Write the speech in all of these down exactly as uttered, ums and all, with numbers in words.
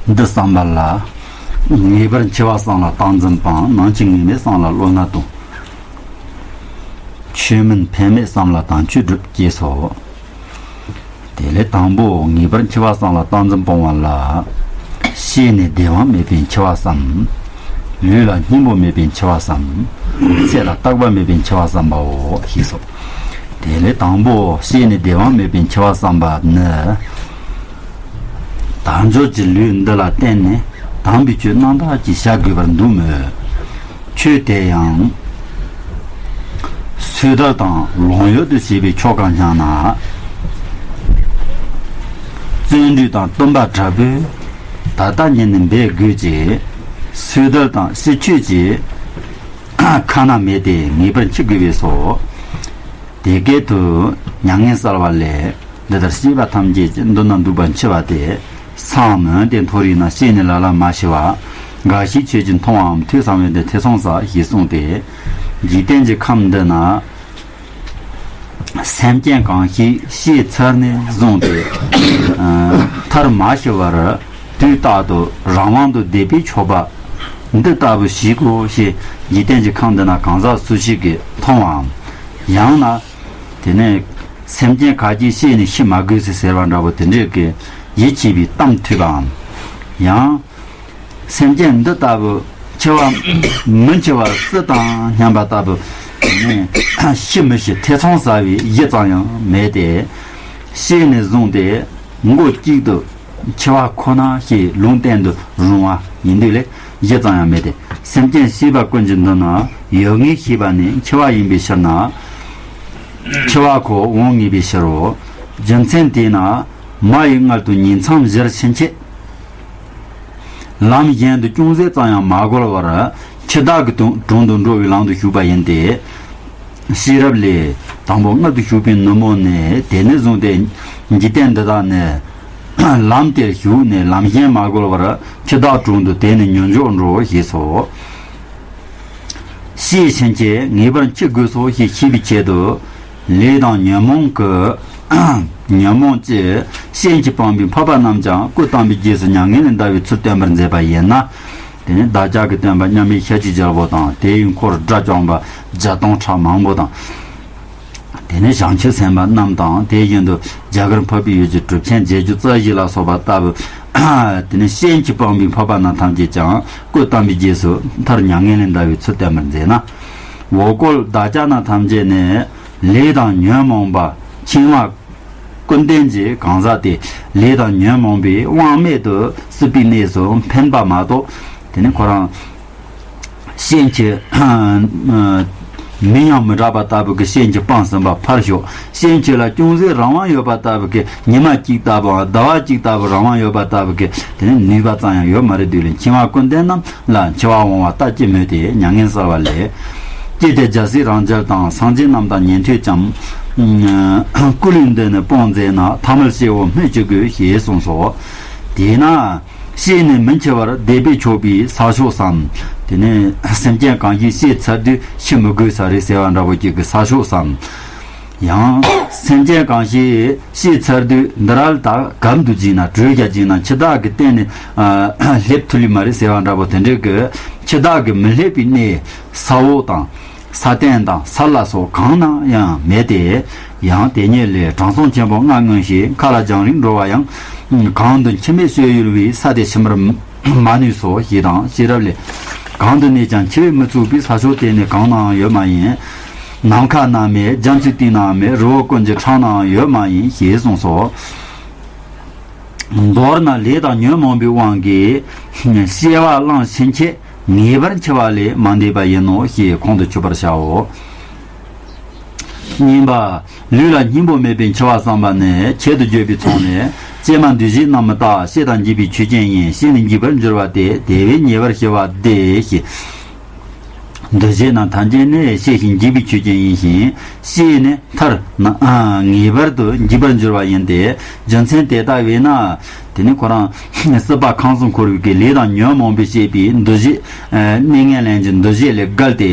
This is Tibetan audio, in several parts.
འདི་བསམ་པ་ལ། ངེས་པར་འཆི་བ་བསམ་ལ་རྟག་འཛིན་སྤང་། ནམ་འཆི་ངེས་མེད་བསམ་ལ་བློ་སྣ་གཏོང་། ཆོས་མིན་ཕན་མེད་བསམ་ལ་དམ་ཆོས་སྒྲུབ་ཅེས་སོ། དེ་ལས་དང་པོ་ངེས་པར་འཆི་བ་བསམ་ལ་རྟག་འཛིན་སྤོང་བ་ལ། ཤེས་ནས་བདེ་བ་མེད་པའི་འཆི་བ་བསམ། ལུས་ལ་སྙིང་པོ་མེད་པའི་འཆི་བ་བསམ། ཚེ་ལ་རྟག་པ་མེད་པའི་འཆི་བ་བསམ་པའོ་ཞེས་སོ། དེ་ལས་དང་པོ་ཤེས་ནས་བདེ་བ་མེད་པའི་འཆི་བ་བསམ་པ་ནི། དལ་འབྱོར་གྱི་ལུས་འདི་ལ་བརྟེན་ནས་དམ་པའི་ཆོས་རྣམ་དག་ཅིག་བྱ་དགོས་པར་འདུག་མོད། ཆོས་དེ་ཡང་། སོས་དལ་དང་ལོང་ཡོད་དུ་བྱས་པའི་ཆོ་ག་སྙམ་ན། བརྩོན་འགྲུས་དང་བསྟུན་པ་དྲག་པོས་ད་ལྟ་ཉིད་ནས་འབད་དགོས་ཀྱི། སོས་དལ་དང་ཤི་ཆོས་ཀྱི་ཁ་ན་མེད་དེ་ངེས་པར་འཆི་དགོས་པས་སོ། དེ་སྐད་དུ་མྱ་ངན་བསལ་བ་ལས། འདི་ལྟར་སྐྱེས་པ་ཐམས་ཅད་ཀྱི་མདུན་ན་འདུག་པ་འཆི་བ་སྟེ། སམ་འོན་ཏེ་མཐོ་རིས་ན་ཤེས་ནས་ལ་ལ་མ་ཤི་བ། འགའ་ཞིག་ཆོས་ཀྱི་མཐོང་བའམ་ཐོས་སམ་འོན་ཏེ་ཐོས་སོང་ས་ཞེས་གསུངས་ཏེ། འཇིག་རྟེན་གྱི་ཁམས་འདི་ན། སེམས་ཅན་གང་ཞིག་ཤི་ཚར་ནས་བཟུང་སྟེ། མཐར་མ་ཤི་བར་དུས་རྟག་ཏུ་རང་དབང་དུ་བདེ་བའི་མཆོད་པ་འདི་ལྟ་བུ་ཞིག་གོ་ཞེས་འཇིག་རྟེན་གྱི་ཁམས་འདི་ན་གང་ཟག་སུ་ཞིག་གིས་མཐོང་བའམ། ཡང་ན། དེ་ནས་སེམས་ཅན་ག་གིས་ཤེས་ནས་ཤི་མ་དགོས་ཟེར་ཟེར་བ་འདྲ་པོ་དེ་འདྲས་ཀྱི་ཡིད་ཆེས་པའི་གཏམ་ཐོས་པའམ། ཡང་། སེམས་ཅན་འདི་ལྟ་བུ་འཆི་བ་མི་འཆི་བ་སྲིད་དང་སྙམ་པ་ལྟ་བུ་ནི་ཤི་མི་ཤི་ཐེ་ཚོམ་ཟ་བའི་གཞི་ཙམ་ཡང་མེད་དེ། ཤེས་ནས་བཟུང་སྟེ་མགོ་གཅིག་ཏུ་འཆི་བ་ཁོ་ན་ཞེས་ལུང་བསྟན་དུ་རུང་བ་ཡིན་དུས་ལས་གཞི་ཙམ་ཡང་མེད་དེ། སེམས་ཅན་ཤེས་པ་ཀུན་གྱི་མདུན་ན་ཡོད་ངེས་ཤེས་པ་ནི་འཆི་བ་ཡིན་པའི་ཕྱིར་ན། འཆི་བ་ཁོ་འོང་ངེས་པའི་ཕྱིར་རོ། རྒྱུ་མཚན་དེས་ན་མ་ཡི་མངལ་དུ་ཉིང་མཚམས་བཞིར་ཕྱིན་ཆད། ལམ་གཞན་དུ་ཅུང་ཟད་ཙམ་ཡང་མ་བགོལ་བར་འཆི་བདག་གི་དོན་དྲུང་དུ་འགྲོ་བའི་ལམ་དུ་ཞུགས་པ་ཡིན་ཏེ། ཤེས་རབ་ལས་དང་པོ་མངལ་དུ་ཞུགས་པའི་ནུབ་མོ་ནས་དེ་ནས་བཟུང་སྟེ་འཇིག་རྟེན་འདི་དག་ནས་ལམ་དེར་ཞུགས་ནས་ལམ་གཞན་མ་བགོལ་བར་འཆི་བདག་དྲུང་དུ་དེ་ནས་མྱུར་མགྱོགས་འགྲོ་ཞེས་སོ། ཤེས་ཕྱིན་ཆད་ངེས་པར་འཆི་དགོས་སོ་ཞེས་ཤེས་པའི་ཆེད་དུ། ལས་དང་ཉོན་མོངས་ཀྱི། ཉོན་མོངས་ཀྱི་ཤེས་འཆི་སྤངས་པའི་འཕགས་པ་རྣམས་ཀྱང་སྐུ་བལྟམས་པའི་རྗེས་སུ་མྱ་ངན་ལས་འདའ་བའི་ཚུལ་སྟོན་པར་མཛད་པ་ཡིན་ན། དེ་ནི་བདག་ཅག་གི་སྟོན་པ་མཉམ་མེད་ཤཱཀྱའི་རྒྱལ་པོ་དང་དེའི་འཁོར་དགྲ་བཅོམ་པ་བརྒྱ་སྟོང་ཕྲག་མང་པོ་དང་། དེ་ནས་བྱང་ཆུབ་སེམས་དཔའ་རྣམས་དང་དེ་བཞིན་དུ་རྒྱ་གར་འཕགས་པའི་ཡུལ་གྱི་གྲུབ་ཆེན་བརྒྱད་ཅུ་རྩ་བཞི་ལ་སོགས་པ་ལྟ་བུ། དེ་ནས་ཤེས་འཆི་སྤངས་པའི་འཕགས་པ་རྣམས་ཐམས་ཅད་ཀྱང་སྐུ་བལྟམས་པའི་རྗེས་སུ་མཐར་མྱ་ངན་ལས་འདའ་བའི་ཚུལ་བསྟན་པར་མཛད་ན། འོ་སྐོལ་བདག་ཅག་རྣམས་ཐམས་ཅད་ནི་ལས་དང་ཉོན་མོངས་པ་འཆིང་བ་ཀུན་ལྡན་གྱི་གང་ཟག་སྟེ། ལས་དང་ཉོན་མོངས་པའི་དབང་མེད་དུ་སྲིད་པའི་གནས་སུ་འཕེན་པ་མ་གཏོགས། དེ་ནི་ཁོ་རང་། ཤེས་འཆི། མིང་ཡང་མི་གྲགས་པ་ལྟ་བུ་གི་ཤེས་འཆི་སྤངས་ཟིན་པ་ཕར་ཞོག་ཤེས་འཆི་ལ་ཅུང་ཟད་རང་དབང་ཡོད་པ་ལྟ་བུ་གི་ཉི་མ་གཅིག་ལྟ་བུའམ་ཟླ་བ་གཅིག་ལྟ་བུ་རང་དབང་ཡོད་པ་ལྟ་བུ་གི་དེ་ནི་ནུས་པ་ཙམ་ཡང་ཡོད་མ་རེད། དུས་ལས་འཆིང་བ་ཀུན་ལྡན་རྣམས་ལ་འཆི་བ་འོང་བ་ལྟ་ཅི་སྨོས་ཏེ་མྱ་ངན་བསལ་བ་ལས། ཀྱེ་སྟེ་རྒྱལ་སྲས་རང་རྒྱལ་དང་སངས་རྒྱས་རྣམས་དང་ཉན་ཐོས་ཀྱང་། སྐུ་ལུས་འདི་ནི་སྤོང་མཛད་ན་ཐ་མལ་སྐྱེ་བོ་སྨོས་ཅི་དགོས་ཞེས་གསུངས་སོ། དེས་ན། ཤེས་ནས་མི་འཆི་བར་བདེ་བའི་མཆོད་པའི་ས་ཕྱོགས་སམ། དེ་ནས་སེམས་ཅན་གང་ཞིག་ཤི་ཚར་དུས་ཤི་མི་དགོས་ས་རེད་ཟེར་བ་འདྲ་པོ་ཅིག་གི་ས་ཕྱོགས་སམ། ཡང་སེམས་ཅན་གང་ཞིག་ཤི་ཚར་དུས་འདི་ར་ལ་ད་གམ་དུ་བྱིན་ན་གྲོས་རྒྱ་བྱིན་ན་འཆི་བདག་གི་སྟེང་ནས་ཨ་སླེབས་ཐུབ་ལི་མ་རེད་ཟེར་བ་འདྲ་པོ་དེ་འདྲའི་གི་འཆི་བདག་གི་མི་སླེབས་པའི་གནས་ས་འོག་དང་། ས་སྟེང་དང་ས་བླ་སོགས་གང་ན་ཡང་མེད་དེ། ཡང་དེ་ཉིད་ལས་དྲང་སྲོང་ཆེན་པོ་ལྔ་མངོན་ཞིང་མཁའ་ལ་རྒྱང་རིང་འགྲོ་བ་ཡང་། གང་དུ་འཆི་མེད་སྤྱོད་ཡུལ་བའི་ས་དེ་ཕྱི་མར་མ་ནུས་སོ་ཞེས་དང་ཤེས་རབ་ལས། གང་དུ་གནས་ཀྱང་འཆི་བས་མི་ཚུགས་པའི་ས་ཕྱོགས་དེ་ནི་གང་ནའང་ཡོད་མ་ཡིན། ནམ་མཁའ་ན་མེད། རྒྱ་མཚོའི་གཏིང་ན་མེད། རི་བོ་ཀུན་གྱི་ཕྲག་ནའང་ཡོད་མ་ཡིན་ཞེས་གསུངས་སོ། མདོར་ན་ལས་དང་ཉོན་མོངས་པའི་དབང་གིས་སྐྱེ་བ་བླངས་ཕྱིན་ཆད་ངེས་པར་འཆི་བ་ལས་མ་འདས་པ་ཡིན་ནོ་ཞེས་ཁོང་དུ་ཆུད་པར་བྱའོ། གཉིས་པ། ལུས་ལ་སྙིང་པོ་མེད་པའི་འཆི་བ་བསམ་པ་ནི་ཆེད་དུ་བརྗོད་པའི་ཚོགས་ནི། ཀྱེ་མ་འདུ་བྱེད་རྣམས་མི་རྟག་ཤེས་དང་འགྱུས་པའི་ཆོས་ཅན་ཡིན། ཤེས་ནས་འཇིག་པར་འགྱུར་བ་སྟེ་དེ་བས་ཉེ་བར་ཞི་བ་བདེ་ཞེས། འདུ་བྱེད་རྣམས་ཐམས་ཅད་ནི་ཤེས་ཤིང་འཇིག་པའི་ཆོས་ཅན་ཡིན་ཞིང་། ཤེས་ནས་མཐར་ན་ཨ་ངེས་པར་དུ་འཇིག་པར་འགྱུར་བ་ཡིན་ཏེ། རྒྱུ་མཚན་དེ་ལྟ་བས་ན། དེ་ནས་ཁོ་རང་སྲིད་པ་ཁམས་གསུམ་འཁོར་བའི་གི་ལས་དང་ཉོན་མོངས་པས་བསྐྱེད་པའི་འདུ་ཤེས། ཨ་གནས་ངན་ལེན་གྱི་འདུ་ཤེས་ལས་བརྒལ་ཏེ།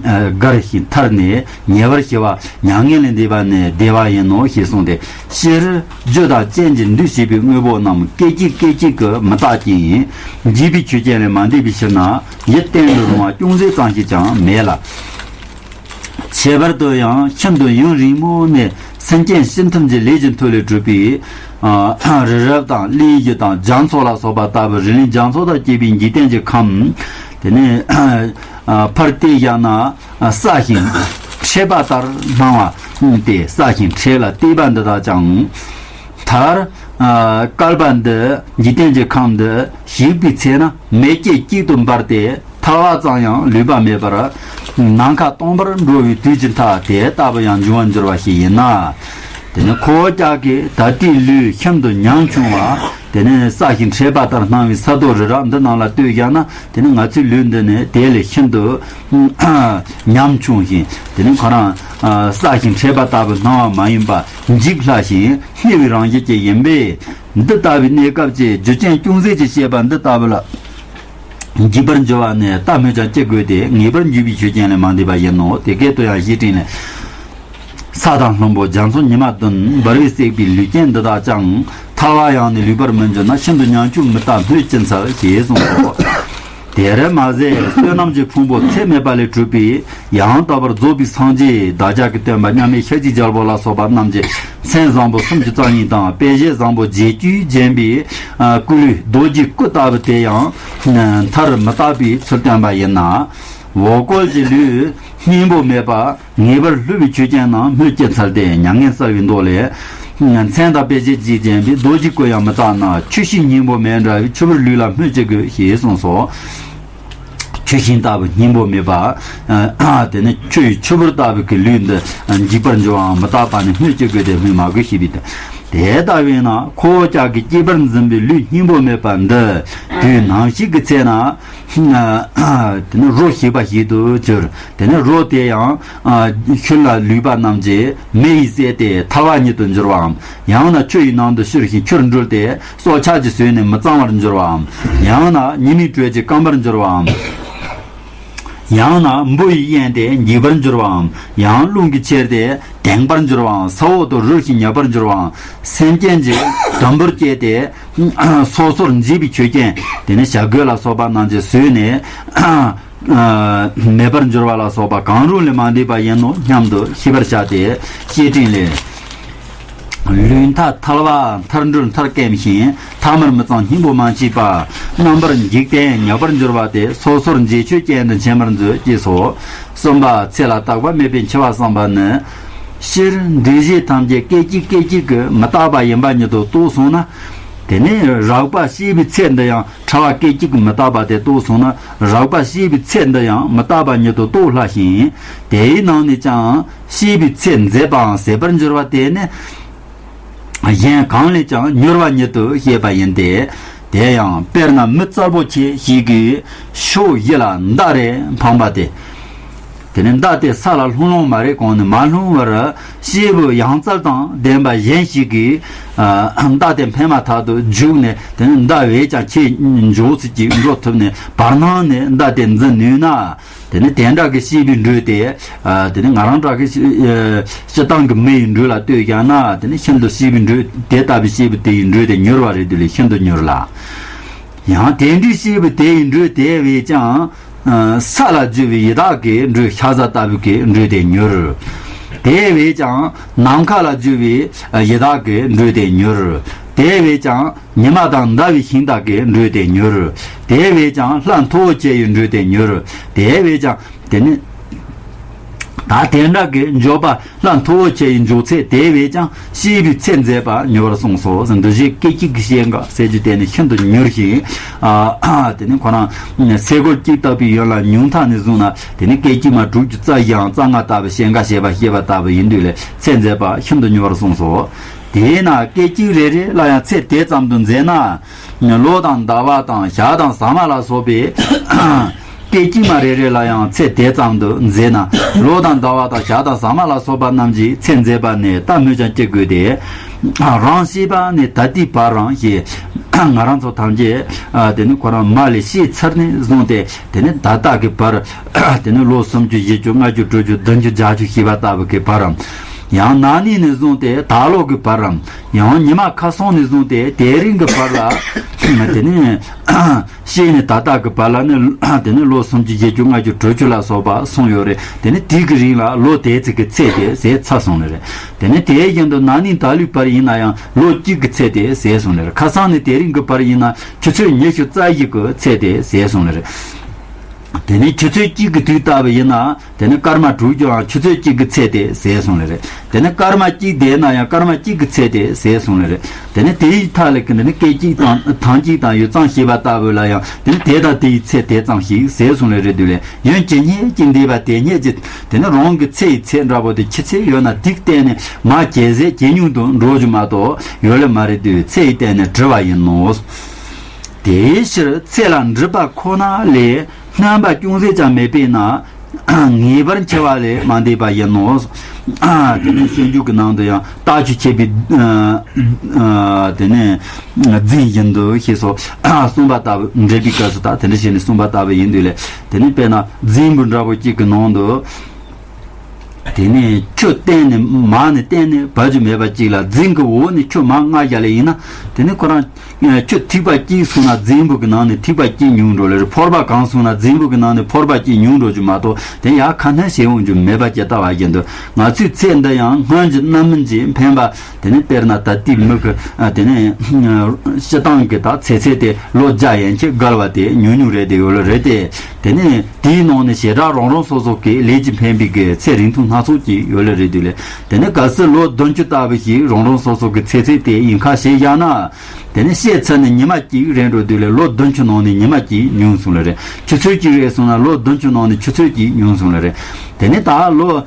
ཨ་བརྒལ་ཞིང་ཐར་ནས་ཉེ་བར་ཞི་བ་མྱ་ངན་ལས་འདས་པ་ནི་བདེ་བ་ཡིན་ནོ་ཞེས་གསུངས་ཏེ། སྤྱིར་རྒྱུ་དང་རྐྱེན་གྱིས་འདུས་བྱས་པའི་དངོས་པོ་རྣམས་སྐད་ཅིག་སྐད་ཅིག་གིས་མི་རྟག་ཅིང་། འཇིག་པའི་ཆོས་ཅན་ལས་མ་འདས་པའི་ཕྱིར་ན། ཡིད་གཏན་ལ་རུང་བ་ཅུང་ཟད་ཙམ་ཞིག་ཀྱང་མེད་ལ། ཁྱད་པར་དུ་ཡང་ཤིན་ཏུ་ཡུན་རིང་མོ་ནས་སེམས་ཅན་སྤྱི་མཐུན་གྱི་ལས་ཀྱི་མཐུ་ལས་གྲུབ་པའི། ཨ་རི་རབ་དང་གླིང་བཞི་དང་རྒྱ་མཚོ་ལ་སོགས་པ་ལྟ་བུ་རི་གླིང་རྒྱ་མཚོ་དང་བཅས་པའི་འཇིག་རྟེན་གྱི་ཁམས། དེ་ནས་ཨ་ཕར་བལྟས་བཞག་ན་སྲ་ཞིང་མཁྲེགས་པ་ལྟར་སྣང་བ་སྟེ། སྲ་ཞིང་མཁྲེགས་ལ་བལྟས་པ་འདི་དག་ཀྱང་། མཐར། ཨ་བསྐལ་པ་འདི་འཇིག་རྟེན་གྱི་ཁམས་འདི་ཞིག་པའི་ཚེ་ན་མེ་སྐྱེས་གཅིག་ཏུ་འབར་ཏེ་ཐལ་བ་ཙམ་ཡང་ལུས་པ་མེད་པར་ནམ་མཁའ་སྟོང་པར་འགྲོ་བའི་དུས་ཀྱི་མཐའ་དེ་ལྟ་བུ་ཡང་འབྱུང་བར་འགྱུར་བ་ཞིག་ཡིན་ན། དེ་ནི་ཁོ་བོ་ཅག་གི་ད་ལྟའི་ལུས་ཤིན་ཏུ་ཉམ་ཆུང་བ། དེ་ནི་སྲ་ཞིང་མཁྲེགས་པ་ལྟར་སྣང་བའི་ས་རྡོ་རི་རབ་འདི་རྣམས་ལ་ལྟོས་བཞག་ན། དེ་ནི་ང་ཚོའི་ལུས་འདི་ནི་དེ་ལས་ཤིན་ཏུ་ཉམ་ཆུང་ཞིང་། དེ་ནི་ཁོ་རང་ཨ་སྲ་ཞིང་མཁྲེགས་པ་ལྟ་བུ་སྣང་བ་མ་ཡིན་པ་འཇིག་སླ་ཞིང་། སྙི་བའི་རང་བཞིན་ཅན་ཡིན་པས། འདི་ལྟ་བུའི་གནས་སྐབས་ཀྱི་རྒྱུ་རྐྱེན་ཅུང་ཟད་ཅིག་བྱས་པ་འདི་ལྟ་བུ་ལ་འཇིག་པར་འགྱུར་བ་ནི་ལྟ་སྨོས་ཀྱང་ཅི་དགོས་ཏེ། ངེས་པར་འཇིག་པའི་ཆོས་ཅན་ལས་མ་འདས་པ་ཡིན་ནོ། དེ་སྐད་དུ་ཡང་བཤེས་སྤྲིང་ལས། ས་དང་ལྷུན་པོ་རྒྱ་མཚོ་ཉི་མ་བདུན། འབར་བས་བསྲེགས་པའི་ལུས་ཅན་འདི་དག་ཀྱང་། ཐལ་བ་ཡང་ནི་ལུས་པར་མི་འགྱུར་ན། ཤིན་ཏུ་ཉམ་ཆུང་མི་རྟག་སྨོས་ཅི་འཚལ་ཞེས་གསུངས་སོ། དེར་མ་ཟད་བསོད་ནམས་ཀྱི་ཕུང་པོ་ཚད་མེད་པ་ལས་གྲུབ་པའི་ཡང་དག་པར་རྫོགས་པའི་སངས་རྒྱས་བདག་ཅག་གི་སྟོན་པ་མཉམ་མེད་ཤཱཀྱའི་རྒྱལ་པོ་ལ་སོགས་པ་རྣམས་ཀྱི་མཚན་བཟང་པོ་སུམ་ཅུ་རྩ་གཉིས་དང་དཔེ་བྱད་བཟང་པོ་བརྒྱད་ཅུས་བརྒྱན་པའི་སྐུ་ལུས་རྡོ་རྗེའི་སྐུ་ལྟ་བུ་དེ་ཡང་མཐར་མི་རྟག་པའི་ཚུལ་བསྟན་པ་ཡིན་ན། འོ་སྐོལ་གྱི་ལུས་སྙིང་པོ་མེད་པ། ངེས་པར་བསླུ་བའི་ཆོས་ཅན་རྣམས་སྨོས་ཅི་འཚལ་ཏེ། མྱ་ངན་བསལ་བའི་མདོ་ལས། མཚན་དང་དཔེ་བྱད་ཀྱིས་བརྒྱན་པའི་རྡོ་རྗེའི་སྐུ་ཡང་མི་རྟག་ན། ཆུ་ཤིང་སྙིང་པོ་མེད་འདྲ་བའི་ཆུ་བུར་ལུས་ལ་སྨོས་ཅི་དགོས་ཞེས་གསུངས་སོ། ཆུ་ཤིང་ལྟ་བུ་སྙིང་པོ་མེད་པ། དེ་ནི་ཆུ་ཡི་ཆུ་བུར་ལྟ་བུ་གི་ལུས་འདི་འཇིག་པར་འགྱུར་བའམ་མི་རྟག་པ་ནི་སྨོས་ཅི་དགོས་ཏེ་སྨོས་མ་དགོས་ཞེས་པའི་དོན། དེ་ལྟ་བས་ན་ཁོ་བོ་ཅག་གི་སྐྱེས་པར་འཛིན་པའི་ལུས་སྙིང་པོ་མེད་པ་འདི་དུས་ནམ་ཞིག་གི་ཚེ་ན། དེ་ནི་རོ་ཞིག་པ་ཞིག་ཏུ་གྱུར། དེ་ནི་རོ་དེ་ཡང་ཤུལ་ལ་ལུས་པ་རྣམས་ཀྱིས་མེ་ཡིས་བསྲེགས་ཏེ་ཐལ་བ་ཉིད་དུ་འགྱུར་བའམ། ཡང་ན་ཆུ་ཡི་ནང་དུ་བསྐྱུར་ཞིང་ཆུར་འདྲུལ་ཏེ་སྲོག་ཆགས་ཀྱི་ཟོས་ནས་མི་གཙང་བར་འགྱུར་བའམ། ཡང་ན་ཉི་མའི་དྲོད་ཀྱིས་སྐམ་པར་འགྱུར་བའམ། ཡང་ན་འབུ་ཡིས་གཡེངས་ཏེ་འཇིག་པར་འགྱུར་བའམ། ཡང་རླུང་གིས་ཁྱེར་ཏེ་དེངས་པར་འགྱུར་བའམ། ས་འོག་ཏུ་རུལ་ཞིང་ཉམས་པར་འགྱུར་བའམ། སེམས་ཅན་གྱི་དུམ་བུར་སྐྱེས་ཏེ་སོ་སོར་འབྱེད་པའི་ཆོས་ཅན། དེ་ནི་བྱ་རྒོད་ལ་སོགས་པ་རྣམས་ཀྱིས་ཟོས་ནས་མེད་པར་འགྱུར་བ་ལ་སོགས་པ་གང་རུང་ལས་མ་འདས་པ་ཡིན་ནོ་སྙམ་དུ་ཤེས་པར་བྱ་སྟེ། བཤེས་སྤྲིང་ལས། ལུས་མཐའ་ཐལ་བ་མཐར་འགྲོ་མཐར་སྐེམ་ཞིང་། ཐ་མར་མི་གཙང་སྙིང་པོ་མ་མཆིས་པ། རྣམ་པར་འཇིག་རྟེན་ཉམས་པར་འགྱུར་བ་དེ་སོ་སོར་འབྱེད་ཆོས་ཅན་དུ་འཆད་མར་མཛོད་ཅེས་སོ། གསུམ་པ་ཚེ་ལ་རྟག་པ་མེད་པའི་འཆི་བ་གསུངས་པ་ནི། སྤྱིར་འདུས་བྱས་ཐམས་ཅད་སྐད་ཅིག་སྐད་ཅིག་གིས་མི་རྟག་པ་ཡིན་པ་ཉིད་དུ་རྟོགས་སོང་ན། དེ་ནས་རེག་པ་ཤེས་པའི་ཚེ་འདི་ཡང་ཕྲ་བ་སྐད་ཅིག་གིས་མི་རྟག་པ་དེ་རྟོགས་སོང་ན། རེག་པ་ཤེས་པའི་ཚེ་འདི་ཡང་མི་རྟག་པ་ཉིད་དུ་རྟོགས་སླ་ཞིང་། དེའི་ནང་ནས་ཀྱང་ཤེས་པའི་ཚེ་མཛེས་པའམ་ཟད་པར་འགྱུར་བ་དེ་ནི། གཞན་གང་ལས་ཀྱང་མྱུར་བ་ཉིད་དུ་ཤེས་པ་ཡིན་ཏེ། དེ་ཡང་དཔེར་ན་མི་གསལ་པོ་ཆེ་ཞིག་གིས་ཕྱོགས་བཞི་ལ་མདའ་རེ་འཕངས་པ་སྟེ། དེ་ནི་མདའ་དེ་ས་ལ་ལྷུང་ལྷུང་མ་རེད། གོང་ནས་མ་ལྷུང་བར་སྐྱེས་བུ་ཡང་རྩལ་དང་ལྡན་པ་གཞན་ཞིག་གིས་ཨ་མདའ་དེ་འཕེན་མ་ཐག་ཏུ་རྒྱུགས་ནས། དེ་ནི་མདའ་བས་ཀྱང་ཁྱེད་མགྱོགས་ཚུལ་གྱིས་འགྲོ་ཐུབ་ནས་བར་སྣང་ནས་མདའ་དེ་འཛིན་ནུས་ན། དེ་ནི་དེ་འདྲ་གི་སྐྱེས་བུའི་འགྲོས་དེ། ཨ་དེ་ནི་ང་རང་འདྲ་གི་སྤྱི་ཨ་སྤྱིར་བཏང་གི་མི་ཡི་འགྲོས་ལ་ལྟོས་བཞག་ན། དེ་ནི་ཤིན་ཏུ་སྐྱེས་བུའི་འགྲོས་དེ་ལྟ་བུའི་སྐྱེས་བུ་དེ་ཡི་འགྲོས་དེ་མྱུར་བ་རེད། དེ་ལས་ཤིན་ཏུ་མྱུར་ལ། ཡང་དེ་འདྲའི་སྐྱེས་བུ་དེ་ཡི་འགྲོས་དེ་བས་ཀྱང་། ཨ་ས་ལ་རྒྱུ་བའི་ཡི་དྭགས་ཀྱི་འགྲོས་ཤ་ཟ་ལྟ་བུ་གི་འགྲོས་དེ་མྱུར། དེ་བས་ཀྱང་ནམ་མཁའ་ལ་རྒྱུ་བའི་ཡི་དྭགས་ཀྱི་འགྲོས་དེ་མྱུར། དེ་བས་ཀྱང་ཉི་མ་དང་ཟླ་བའི་ཤིང་རྟ་གི་འགྲོས་དེ་མྱུར། དེ་བས་ཀྱང་ལྷ་མཐུ་བོ་ཆེ་ཡི་འགྲོས་དེ་མྱུར། དེ་བས་ཀྱང་དེ་ནི། ད་དེ་འདྲ་གི་འགྱོད་པ་ལྷ་མཐུ་བོ་ཆེ་ཡི་འགྱོད་ཚད་དེ་བས་ཀྱང་སྐྱེས་བུའི་ཚེ་མཛེས་པ་མྱུར་བར་གསུངས་སོ། འདུ་བྱེད་སྐད་ཅིག་གི་སྐྱེ་འགག་ཟེར་རྒྱུ་དེ་ནི་ཤིན་ཏུ་མྱུར་ཞིང་། ཨ་དེ་ནི་ཁོ་རང་སེ་གོལ་གཅིག་བཏབ་པའི་ཡུན་ལ་ཉུང་མཐའ་ནས་བཟུང་ན། དེ་ནི་སྐད་ཅིག་མ་དྲུག་ཅུ་རྩ་བཞིའམ་རྩ་ལྔ་ལྟ་བུ་སྐྱེ་འགག་བྱེད་པ་ཤེས་པ་ལྟ་བུ་ཡིན་དུས་ལས་ཚེ་མཛེས་པ་ཤིན་ཏུ་མྱུར་བར་གསུངས་སོ། དེས་ན་སྐད་ཅིག་རེ་རེ་ལ་ཡང་ཚེ་དེ་ཙམ་དུ་མཛེས་ན། ལོ་དང་ཟླ་བ་དང་ཞག་དང་ཟ་མ་ལ་སོགས་པའི་སྐད་ཅིག་མ་རེ་རེ་ལ་ཡང་ཚེ་དེ་ཙམ་དུ་མཛེས་ན། ལོ་དང་ཟླ་བ་དང་ཞག་དང་ཟ་མ་ལ་སོགས་པ་རྣམས་ཀྱི་ཚེ་མཛེས་པ་ནི་ལྟ་སྨོས་ཀྱང་ཅི་དགོས་ཏེ། རང་ཤེས་པ་ནས་ད་ལྟའི་བར་རང་ཞེས། ང་རང་ཚོ་ཐམས་ཅད་དེ་ནི་ཁོ་རང་མ་ལས་ཤེས་ཚར་ནས་བཟུང་སྟེ། དེ་ནི་ད་ལྟ་གི་བར། དེ་ནི་ལོ་སུམ་ཅུ་བཞི་བཅུ་ལྔ་བཅུ་དྲུག་ཅུ་བདུན་ཅུ་བརྒྱད་ཅུ་ཞེས་པ་ལྟ་བུ་གི་བར་རམ། ཡང་ན་ནིང་ནས་བཟུང་སྟེ་ད་ལོ་གི་བར་རམ། ཡང་ཉི་མ་ཁ་སང་ནས་བཟུང་སྟེ་དེ་རིང་གི་བར་ལ། དེ་ནི། ཤེས་ནས་ད་ལྟ་གི་བར་ལ་ནི། དེ་ནི་ལོ་སུམ་ཅུ་བཞི་བཅུ་ལྔ་བཅུ་དྲུག་ཅུ་ལ་སོགས་པ་སོང་ཡོད་རེད། དེ་ནི་དེ་གི་རིང་ལ་ལོ་དེའི་ཚིག་གི་ཚད་དེ་ཟད་ཚར་སོང་ནི་རེད། དེ་ནི་དེའི་རྒྱུན་དུ་ན་ནིང་ད་ལོའི་བར་ཡིན་ན་ཡང་ལོ་གཅིག་གི་ཚད་དེ་ཟད་སོང་ནི་རེད། ཁ་སང་ནས་དེ་རིང་གི་བར་ཡིན་ན་ཆུ་ཚོད་ཉི་ཤུ་རྩ་བཞི་གི་ཚད་དེ་ཟད་སོང་ནི་རེད། དེ་ནི་ཆུ་ཚོད་གཅིག་གི་དུས་ལྟ་བུ་ཡིན་ན། དེ་ནི་སྐར་མ་དྲུག་ཅུའང་ཆུ་ཚོད་གཅིག་གི་ཚད་དེ་ཟད་སོང་ནི་རེད། དེ་ནི་སྐར་མ་གཅིག་བསྡད་ན་ཡང་སྐར་མ་གཅིག་གི་ཚད་དེ་ཟད་སོང་ནི་རེད། དེ་ནི་དེའི་མཐའ་ལ་གི་འདི་ནི་སྐད་ཅིག་དང་ཐང་ཅིག་དང་ཡུད་ཙམ་ཞེས་པ་ལྟ་བུ་ལ་ཡང་དེ་ནི་དེ་དང་དེའི་ཚད་དེ་ཙམ་ཞིག་ཟད་སོང་ནི་རེད་འདུག་ལས། ཡུན་ཇི་སྙེད་ཅིག་འདས་པ་དེ་སྙེད་ཀྱི་དེ་ནི་རང་གི་ཚེ་ཡི་ཚད་འདྲ་པོ་དེ་ཇེ་ཆེར་ཡོད་ན་དེ་གཏན་ནས་མར་ཇེ་ཟད་ཇེ་ཉུང་དུ་འགྲོ་རྒྱུ་མ་གཏོགས་ཡོད་ལེ་མ་རེད་འདུག་ཚེ་ཡི་སྟེང་ནས་བྲི་བ་ཡིན་ནོ། དེའི་ཕྱིར་ཚེ་ལ་འགྲིབ་པ་ཁོ་ན་ལས། སྣོན་པ་ཅུང་ཟད་ཀྱང་མེད་པས་ན། ངེས་པར་འཆི་བ་ལས་མ་འདས་པ་ཡིན་ནོ། དེ་ནས་སྤྱོད་འཇུག་གི་ནང་དུ་ཡང་རྟགས་ཆོས་འཆད་པའི། དེ་ནས་རྫུན་བཞིན་དུ་ཞེས་སོགས་གསུངས་པ་ལྟ་བུ། འགྲེལ་པའི་སྐབས་སུ་ད་དེ་འདྲ་བྱས་ནས་གསུངས་པ་ལྟ་བུ་ཡིན་དུས་ལས། དེ་ནས་དཔེར་ན་རྫུན་པོ་འདྲ་པོ་གཅིག་གི་ནང་དུ། དེ་ནས་ཆུ་གཏན་ནས་མར་ནས་གཏན་ནས་བབས་རྒྱུ་མེད་པ་གཅིག་ལ། རྫུན་གྱི་འོག་ནས་ཆུ་མར་མངགས་བཞག་ལེ་ཡིན་ན། དེ་ནས་ཁོ་རང་། ཆུ་ཐིགས་པ་གཅིག་སོང་ན་རྫུན་པོ་གི་ནང་ནས་ཐིགས་པ་གཅིག་ཉུང་འགྲོ་ལེ་རེད། ཕོར་པ་གང་སོང་ན་རྫུན་པོ་གི་ནང་ནས་ཕོར་པ་གཅིག་ཉུང་འགྲོ་རྒྱུ་མ་གཏོགས་དེ་ཡར་ཁ་སྣོན་བྱེད་འོང་རྒྱུ་མེད་པ་ཇི་ལྟ་བ་བཞིན་དུ། ང་ཚོའི་ཚེ་འདི་ཡང་སྔོན་གྱི་རྣམ་སྨིན་གྱིས་འཕེན་པ། དེ་ནས་དཔེར་ན་ད་ལྟའི་མི་གི། དེ་ནས་སྤྱིར་བཏང་གི་ད་ཚེ་ཚད་དེ་ལོ་བརྒྱ་ཡན་ཆད་བརྒལ་བ་དེ་ཉུང་ཉུང་རེད་དེ་ཡོད་ལེ་རེད་དེ། དེ་ནས་དེའི་ནང་ནས་བྱེ་བྲག་རང་རང་སོ་སོ་གི་ལས་ཀྱིས་འཕེན་པའི་གི་ཚེ་རིང་ཐུང་སྣ་ཚོགས་ཀྱི་ཡོད་ལེ་རེད་དེ་ལས། དེ་ནས་གལ་སྲིད་ལོ་བདུན་ཅུ་ལྟ་བུ་ཞིག་རང་རང་སོ་སོ་གི་ཚེ་ཚད་དེ་ཡིན་ཁ་ཞེས་བཞག་ན། དེ་ནས་བཤད་ཚར་ནས་ཉི་མ་གཅིག་རེད་འགྲོ་དུས་ལས་ལོ་བདུན་ཅུ་ནང་ནས་ཉི་མ་གཅིག་ཉུང་སོང་ལེ་རེད། ཆུ་ཚོད་གཅིག་རེད་སོང་ན་ལོ་བདུན་ཅུ་ནང་ནས་ཆུ་ཚོད་གཅིག་ཉུང་སོང་ལེ་རེད། དེ་ནས་ད་ལོ་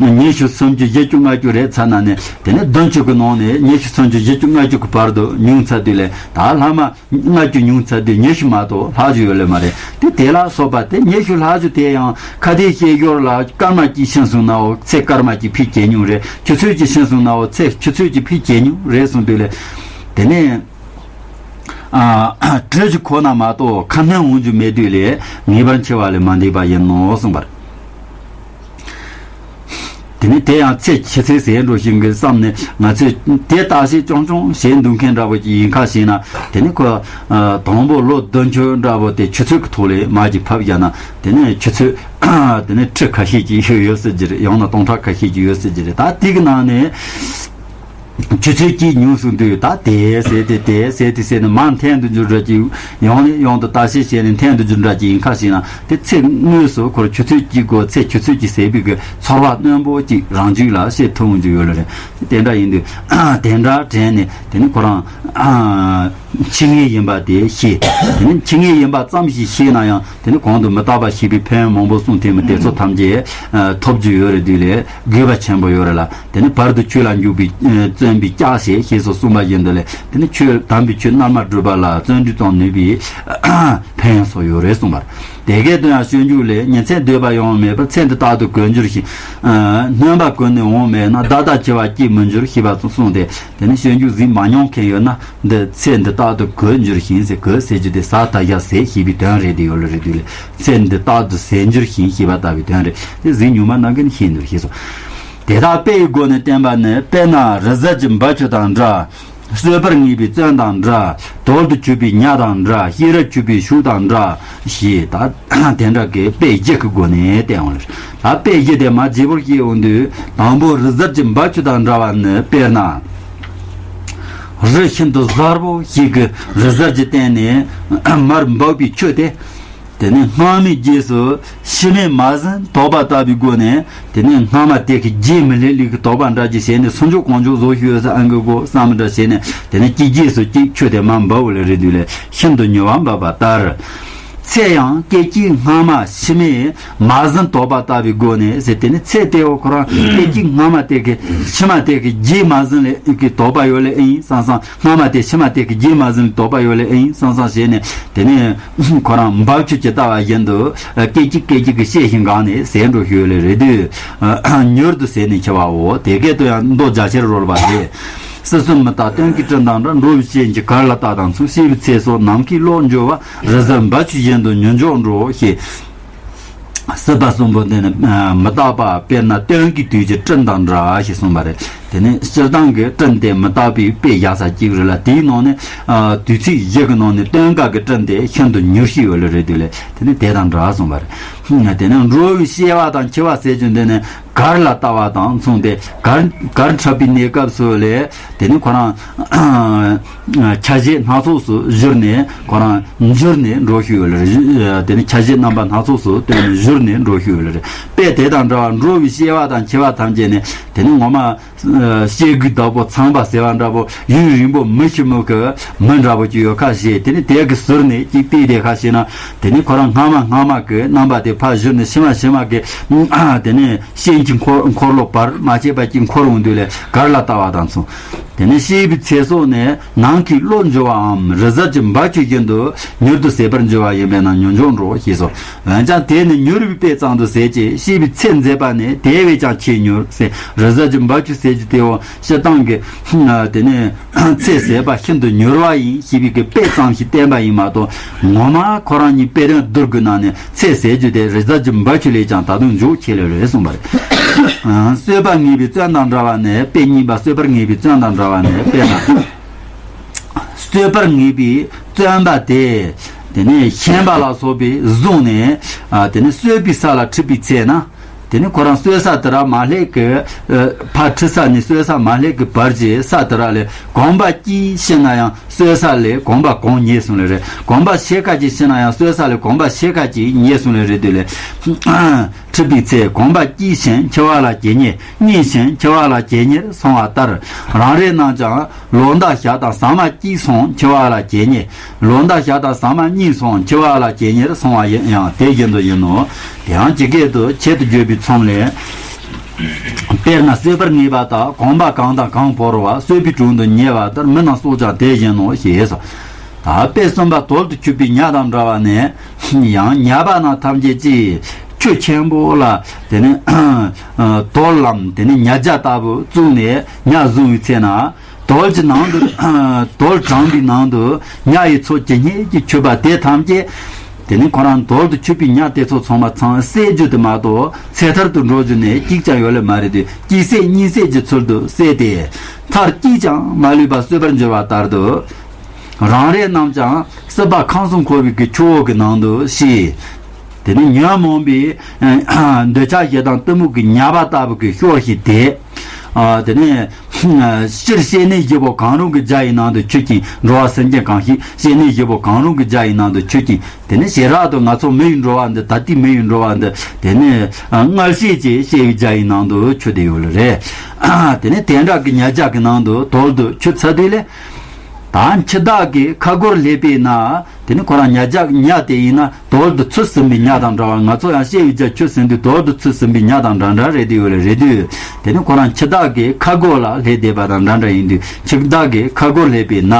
ཉི་ཤུ་སུམ་ཅུ་བཞི་བཅུ་ལྔ་བཅུ་རེད་ཚར་ན་ནས། དེ་ནས་བདུན་ཅུ་གི་ནང་ནས་ཉི་ཤུ་སུམ་ཅུ་བཞི་བཅུ་ལྔ་བཅུ་གི་བར་དུ་ཉུང་ཚར་དུས་ལས། ད་ལྷག་མ་ལྔ་བཅུ་ཉུང་ཚར་དུས་ཉི་ཤུ་མ་གཏོགས་ལྷག་རྒྱུ་ཡོད་ལེ་མ་རེད་དེ། དེ་ལ་སོགས་པ་དེ་ཉི་ཤུ་ལྷག་རྒྱུ་དེ་ཡང་ཁ་དེའི་བཤད་སྦྱོར་ལ་སྐར་མ་གཅིག་ཕྱིན་སོང་ནའོ་ཚེ་སྐར་མ་གཅིག་ཕྱིས་ཇེ་ཉུང་རེད། ཆུ་ཚོད་གཅིག་ཕྱིན་སོང་ནའོ་ཚེ་ཆུ་ཚོད་གཅིག་ཕྱིས་ཇེ་ཉུང་རེད་གསུངས་དུས་ལས། དེ་ནས། ཨ། བྲི་རྒྱུ་ཁོ་ན་མ་གཏོགས་ཁ་སྣོན་འོང་རྒྱུ་མེད་དུས་ལས་ངེས་པར་འཆི་བ་ལས་མ་འདས་པ་ཡིན་ནོ་གསུངས་པ་རེད། དེ་ནས་དེ་ཡང་ཚེ་ཕྱི་ཚེ་ཟད་འགྲོ་ཞིང་གི་བསམ་ནས་ང་ཚོས་དེ་བརྟག་དཔྱད་རྐྱང་རྐྱང་བྱེད་འདུག་མཁན་འདྲ་པོ་ཅིག་ཡིན་ཁ་ཞེ་ན། དེ་ནི་ཁོ། ཨ། དང་པོ་ལོ་བདུན་ཅུ་འདྲ་པོ་དེ་ཆུ་ཚོད་ཀྱི་ཐོག་ལས་མར་ཅིག་ཕབ་བཞག་ན། དེ་ནས་ཆུ་ཚོད། དེ་ནས་ཁྲི་ཁ་ཤས་ཅིག་ཡོད་སྲིད་ཀྱི་རེད། ཡང་ན་སྟོང་ཕྲག་ཁ་ཤས་ཅིག་ཡོད་སྲིད་ཀྱི་རེད། ད་དེ་གི་ནང་ནས། ཆུ་ཚོད་གཅིག་ཉུང་སོང་དུས་ད་དེ་ཟད་དེ་དེ་ཟད་དེ་ཟད་ནས་མར་འཐེན་དུ་འགྱུར་འདྲ་ཅིག་ཡང་ནས་ཡང་དུ་བརྟག་དཔྱད་བྱས་ནས་འཐེན་དུ་འགྱུར་འདྲ་ཅིག་ཡིན་ཁ་ཞེ་ན། དེ་ཚེ་དངོས་སུ་ཁོར་ཆུ་ཚོད་གཅིག་གོ་ཚེ་ཆུ་ཚོད་གཅིག་ཟད་པའི་གི་ཚོར་བ་རྣོན་པོ་གཅིག་རང་རྒྱུད་ལ་སྐྱེ་ཐུབ་འོང་རྒྱུ་ཡོད་ལེ་རེད། དེ་འདྲ་ཡིན་དུས་དེ་འདྲ་དྲན་ནས་དེ་ནི་ཁོ་རང་། འཆི་ངེས་ཡིན་པ་དེ་ཤེས། དེ་ནི་འཆི་ངེས་ཡིན་པ་ཙམ་ཞིག་ཤེས་ན་ཡང་དེ་ནི་གོང་དུ་མི་རྟག་པ་ཞེས་པའི་ཕན་ཡོན་མང་པོ་གསུངས་ཐེངས་མི་དེ་ཚོ་ཐམས་ཅད་ཐོབ་རྒྱུ་ཡོད་རེད་དུས་ལས་དགོས་པ་ཆེན་པོ་ཡོད་རེད་ལ། དེ་ནི་བར་དུ་ཆོས་ལ་འཇུག་པའི་བརྩོན་པའི་ལྕག་ཞེས་ཞེས་སོགས་གསུངས་པ་བཞིན་དུ་ལས། དེ་ནི་ཆོས་དམ་པའི་ཆོས་རྣལ་མ་སྒྲུབ་པ་ལ་བརྩོན་འགྲུས་ཙམ་ནུས་པའི་ཕན་ཡོན་སོགས་ཡོད་རེད་གསུངས་པར། དེ་སྐད་དུ་ཡང་སྤྱོད་འཇུག་ལས། ཉིན་མཚན་སྡོད་པ་ཡང་མེད་པར་ཚེ་འདི་རྟག་ཏུ་གོད་འགྱུར་ཞིང་། སྣོན་པ་གོན་ནས་འོང་མེད་ན། བདག་ལྟ་འཆི་བ་སྐྱེ་མི་འགྱུར་ཞེས་པ་གསུངས་ཏེ། དེ་ནི་སྤྱོད་འཇུག་གཟིགས་མ་མྱོང་མཁན་ཡོད་ན་འདི་ཚེ་འདི་རྟག་ཏུ་གོད་འགྱུར་ཞིང་ཟེར། གོད་ཟེར་རྒྱུ་དེ་ཟ་ད་ཡ་ཟེར་ཞེས་པའི་དོན་རེད་དེ་ཡོད་ལ་རེད་དུས་ལས། ཚེ་འདི་རྟག་ཏུ་ཟད་འགྱུར་ཞིང་ཞེས་པ་ལྟ་བུའི་དོན་རེད་དེ། གཟིགས་མྱོང་མ་གནང་མཁན་ཤེས་འདུག་ཞེས་སོ། དེ་དག་དཔེ་ཡི་སྒོ་ནས་བསྟན་པ་ནི། དཔེར་ན་རི་གཟར་གྱི་འབབ་ཆུ་དང་འདྲ། གསོད་པར་ངེས་པའི་བཙོན་དང་འདྲ། དོལ་དུ་གྱུར་པའི་ཉ་དང་འདྲ། ཤེས་རབ་གྱུར་པའི་ཤུག་དང་འདྲ། ཞེས་ད་དེ་འདྲ་གི་དཔེ་བཞི་གི་སྒོ་ནས་བསྟན་འོང་ལ། ད་དཔེ་བཞི་དེ་མ་བརྗེ་པོར་བཤད་འོང་དུས་དང་པོ་རི་གཟར་གྱི་འབབ་ཆུ་དང་འདྲ་བ་ནི། དཔེར་ན། རི་ཤིན་ཏུ་གཟར་པོ་ཞིག་གི་རི་གཟར་གྱི་སྟེང་ནས་མར་འབབ་པའི་ཆུ་དེ། དེ་ནས་སྔ་མའི་རྗེས་སུ་ཕྱི་མའི་མ་ཟིན་དོགས་པ་ལྟ་བུའི་སྒོ་ནས། དེ་ནས་སྔ་མ་དེ་གི་རྗེས་མི་ལེན་ལུགས་ཀྱི་དོགས་པ་འདྲ་ཅིག་བྱས་ནས། སུམ་ཅུ་གང་ཅུང་བཟོ་ཞུ་ས་ཨང་གི་གོ་བསམ་འདྲ་བྱས་ནས། དེ་ནས་སྐད་ཅིག་སུ་གཅིག་ཆུ་དེ་མར་འབབ་ལ་རེ་དུས་ལས་ཤིན་ཏུ་མྱུར་བར་འབབ་པ་ལྟར། ཚེ་ཡང་སྐད་ཅིག་སྔ་མ་ཕྱི་མའི་མ་ཟིན་དོགས་པ་ལྟ་བུའི་སྒོ་ནས་ཟེར། དེ་ནས་ཚེ་དེའོ་ཁོ་རང་སྐད་ཅིག་སྔ་མ་དེ་གི་ཕྱི་མ་དེ་གི་རྗེས་མ་ཟིན་ལས་ཀྱི་དོགས་པ་ཡོད་ལས་ཨེ་ཡིན་བསམ་བསམ། སྔ་མ་དེ་ཕྱི་མ་དེ་གི་རྗེས་མ་ཟིན་ལས་དོགས་པ་ཡོད་ལས་ཨེ་ཡིན་བསམ་བསམ་བྱས་ནས། དེ་ནས་ཁོ་རང་འབབ་ཆུ་ཇི་ལྟ་བ་བཞིན་དུ་སྐད་ཅིག་སྐད་ཅིག་གི་ཤེས་བཞིན་འགགས་ནས་ཟད་འགྲོ་ཞུ་ལས་རེ་དུས། མྱུར་དུ་ཟད་ནས་འཆི་བའོ། དེ་སྐད་དུ་ཡང་མདོ་རྒྱ་ཆེར་རོལ་པ་ལས། སྲིད་གསུམ་མི་རྟག་སྟོན་ཀའི་སྤྲིན་དང་འདྲ། འགྲོ་བའི་ཞལ་གྱིས་གར་ལ་བལྟ་དང་མཚུངས། ཤེས་པའི་ཚད་སོགས་ནམ་མཁའི་གློག་འགྱུ་བ། རི་གཟར་འབབ་ཆུ་བཞིན་དུ་མྱུར་མགྱོགས་འགྲོ་ཞེས། སྲིད་པ་གསུམ་པོ་འདི་ནི་མི་རྟག་པ། དཔེར་ན་སྟོན་ཀའི་དུས་ཀྱི་སྤྲིན་དང་འདྲ་ཞེས་གསུངས་པ་རེད། དེ་ནི་སྤྱིར་བཏང་གི་སྤྲིན་དེ་མི་རྟག་པའི་དཔེ་བཞག་ས་གཅིག་རེད་ལ། དེའི་ནང་ནས་དུས་ཚིགས་བཞི་གི་ནང་ནས་སྟོན་ཀ་གི་སྤྲིན་དེ་ཤིན་ཏུ་མྱུར་ཞིག་ཡོད་ལེ་རེད་འདུག་ལེ། དེ་ནི་དེ་དང་འདྲ་གསུངས་པ་རེད། དེ་ནི་འགྲོ་བའི་བཤལ་བ་དང་འཁྱིལ་བ་ཟེར་རྒྱུ་འདི་ནི་གར་ལ་བལྟ་བ་དང་མཚུངས་ཏེ། གར་གར་འཁྲབ་པའི་གནས་སྐབས་སུ་ལས་དེ་ནི་ཁོ་རང་ཆ་ཤས་སྣ་ཚོགས་སུ་བསྒྱུར་ནས་ཁོ་རང་འགྱུར་ནས་འགྲོ་ཤེས་ཡོད་ལེ་རེད། དེ་ནི་ཆ་ཤས་རྣམ་པ་སྣ་ཚོགས་སུ་བཏོན་ནས་བསྒྱུར་ནས་འགྲོ་ཤེས་ཡོད་ལེ་རེད། དཔེ་དེ་དང་འདྲ་བར་འགྲོ་བའི་བཤལ་བ་དང་འཁྱིལ་བ་ཐམས་ཅད་ནི་དེ་ནི་ངོ་མ་བཤལ་དགུའི་བདག་པོ་ཚངས་པ་ཟེར་བ་འདྲ་པོ། ཡུན་རིང་པོ་མི་ཞིག་མོ་གི་མི་འདྲ་པོ་ཅིག་ཡོད་ཁ་ཤས། དེ་ནི་དེ་གི་ཟུར་ནས་ཅིག་བལྟས་བསྡད་ཁ་ཤས་ན། དེ་ནི་ཁོ་རང་སྔ་མ་སྔ་མ་གི་རྣམ་པ་དེ་ཕར་བཞུར་ནས་ཕྱི་མ་ཕྱི་མ་གི་དེ་ནི་སྤྱན་གྱི་འཁོར་འཁོར་ལོ་བར་མ་ཆད་པ་ཅིག་འཁོར་འོང་དུས་ལས་གར་ལ་བལྟ་བ་དང་མཚུངས། དེ་ནི་ཤེས་པའི་ཚད་སོགས་ནི་ནམ་མཁའི་གློག་འགྱུ་བའམ་རི་གཟར་གྱི་འབབ་ཆུ་བཞིན་དུ་མྱུར་དུ་ཟད་པར་འགྱུར་བ་ཡིན་པས་ན་མྱུར་མགྱོགས་འགྲོ་ཞེས་སོ། འོན་ཀྱང་དེ་ནི་མྱུར་བའི་དཔེ་ཙམ་དུ་ཟད་ཅིང་། ཤེས་པའི་ཚད་འཛད་པ་ནི་དེ་བས་ཀྱང་ཆེས་མྱུར་ཟེར། རི་གཟར་གྱི་འབབ་ཆུ་ཟེར་རྒྱུ་དེའོ་སྤྱིར་བཏང་གི་དེ་ནི་ཚད་ཟད་པ་ཤིན་ཏུ་མྱུར་བ་ཡིན་ཞེས་པའི་གི་དཔེ་ཙམ་ཞིག་བསྟན་པ་ཡིན་མ་གཏོགས། ངོ་མ་ཁོ་རང་ཉིད་དཔེ་རིང་བསྡུར་དགོས་ན་ནི་ཚད་ཟད་རྒྱུ་དེ་རི་གཟར་གྱི་འབབ་ཆུ་ལས་ཀྱང་ད་དུང་མགྱོགས་ཆེ་ལེ་རེད་གསུངས་པ་རེད། གསོད་པར་ངེས་པའི་བཙོན་དང་འདྲ་བ་ནི། དཔེ་གཉིས་པ་གསོད་པར་ངེས་པའི་བཙོན་དང་འདྲ་བ་ནི། དཔེར་ན། གསོད་པར་ངེས་པའི་བཙོན་པ་དེ། དེ་ནས་ཤན་པ་ལ་སོགས་པས་བཟུང་ནས། ཨ། དེ་ནས་གསོད་པའི་ས་ལ་ཁྲིད་པའི་ཚེ་ན། དེ་ནས་ཁོ་རང་གསོད་ས་དེ་ར་མ་སླེབས་ཀི། ཨ། ཕར་ཁྲིད་ས་ནས་གསོད་ས་མ་སླེབས་ཀི་བར་གྱི་ས་དེ་ར་ལས་གོམ་པ་གཅིག་ཕྱིན་ན་ཡང་གསོད་ས་ལས་གོམ་པ་གང་ཉེ་སོང་ལེ་རེད། གོམ་པ་ཕྱེད་ཀ་གཅིག་ཕྱིན་ན་ཡང་གསོད་ས་ལས་གོམ་པ་ཕྱེད་ཀ་གཅིག་ཉེ་སོང་ལེ་རེད་དེ་ལས། ཁྲིད་པའི་ཚེ་གོམ་པ་གཅིག་ཕྱིན་འཆི་བ་ལ་ཇི་སྙེད། གཉིས་ཕྱིན་འཆི་བ་ལ་ཇི་སྙེད་སོང་བ་ལྟར། རང་རེ་རྣམས་ཀྱང་ལོ་ཟླ་ཞག་དང་ཟ་མ་གཅིག་སོང་འཆི་བ་ལ་ཇི་སྙེད། ལོ་ཟླ་ཞག་དང་ཟ་མ་གཉིས་སོང་འཆི་བ་ལ་ཇི་སྙེད་སོང་བ་ཡིན་ཡང་དེ་བཞིན་དུ་ཡིན་ནོ། དེ་ཡང་ཇི་སྐད་དུ་ཆེད་དུ་བརྗོད་པའི་མཚམས་ལས། དཔེར་ན་གསོད་པར་ངེས་པ་དག་གོམ་པ་གང་དང་གང་བོར་བ། གསོད་པའི་དྲུང་དུ་ཉེ་བ་ལྟར། མི་རྣམས་སོགས་ཀྱང་དེ་བཞིན་ནོ། ཞེས་སོ། ད་དཔེ་གསུམ་པ་དོལ་དུ་ཆུད་པའི་ཉ་དང་འདྲ་བ་ནས། ཡང་ཉ་པ་རྣམས་ཐམས་ཅད་ཀྱིས་ཆུ་ཆེན་པོ་ལ་དེ་ནི་དོལ་ལམ་དེ་ནི་ཉ་རྒྱ་ལྟ་བུ་བཙུགས་ནས་ཉ་བཟུང་བའི་ཚེ་ན། དོལ་གྱི་ནང་དུ་དོལ་གྲམ་པའི་ནང་དུ་ཉ་ཡི་ཚོགས་ཇི་སྙེད་ཀྱིས་ཆུད་པ་དེ་ཐམས་ཅད། དེ་ནི་ཁོ་རང་དོལ་དུ་ཆུད་པའི་ཉ་དེ་ཚོ་ཚང་མ་ཚང་བསད་རྒྱུ་དེ་མ་གཏོགས་ཚེ་ཐར་དུ་འགྲོ་རྒྱུ་ནི་གཅིག་ཀྱང་ཡོད་ལེ་མ་རེད་དེ། གཅིག་བསད་གཉིས་བསད་ཀྱི་ཚུལ་དུ་བསད་དེ། མཐར་གཅིག་ཀྱང་མ་ལུས་པ་གསོད་པར་འགྱུར་བ་ལྟར་དུ། རང་རེ་རྣམས་ཀྱང་སྲིད་པ་ཁམས་གསུམ་འཁོར་བའི་གི་ཆུ་བོ་གི་ནང་དུ་ཤི། དེ་ནི་ཉོན་མོངས་པའི་འདོད་ཆགས་ཞེ་སྡང་གཏི་མུག་གི་ཉ་པ་ལྟ་བུ་གི་ཤོག་ཤིག་དེ། དེ་ནི་སྤྱིར་སྐྱེ་གནས་བཞི་པོ་གང་རུང་གི་རྒྱ་ཡི་ནང་དུ་ཆུད་ཅིང་། འགྲོ་བ་སེམས་ཅན་གང་ཞིག་སྐྱེ་གནས་བཞི་པོ་གང་རུང་གི་རྒྱ་ཡི་ནང་དུ་ཆུད་ཅིང་། དེ་ནི་ཞེ་དྲག་ཏུ་ང་ཚོ་མི་ཡི་འགྲོ་བ་འདི། ད་ལྟའི་མི་ཡི་འགྲོ་བ་འདི་དེ་ནི་མངལ་ཤེས་ཀྱི་སྐྱེ་བའི་རྒྱ་ཡི་ནང་དུ་ཆུད་དེ་ཡོད་ལེ་རེད། དེ་ནི་དེ་འདྲ་གི་ཉ་རྒྱ་གི་ནང་དུ་དོལ་དུ་ཆུད་ཚར་དུས་ལས། ད་འཆི་བདག་གི་ཁ་སྒོར་སླེབས་པས་ན། དེ་ནི་ཁོ་རང་ཉ་རྒྱ་ཉ་དེ་ཡིན་ན་དོལ་དུ་ཚུད་ཟིན་པའི་ཉ་དང་འདྲ་བ། ང་ཚོ་ཡང་སྐྱེ་བའི་རྒྱ་ཆུད་ཟིན་དུས་དོལ་དུ་ཚུད་ཟིན་པའི་ཉ་དང་འདྲ་འདྲ་རེད་དེ་ཡོད་ལེ་རེད་དུས། དེ་ནི་ཁོ་རང་འཆི་བདག་གི་ཁ་སྒོ་ལ་སླེབས་བསྡད་པ་དང་འདྲ་འདྲ་ཡིན་དུས། འཆི་བདག་གི་ཁ་སྒོར་སླེབས་པས་ན།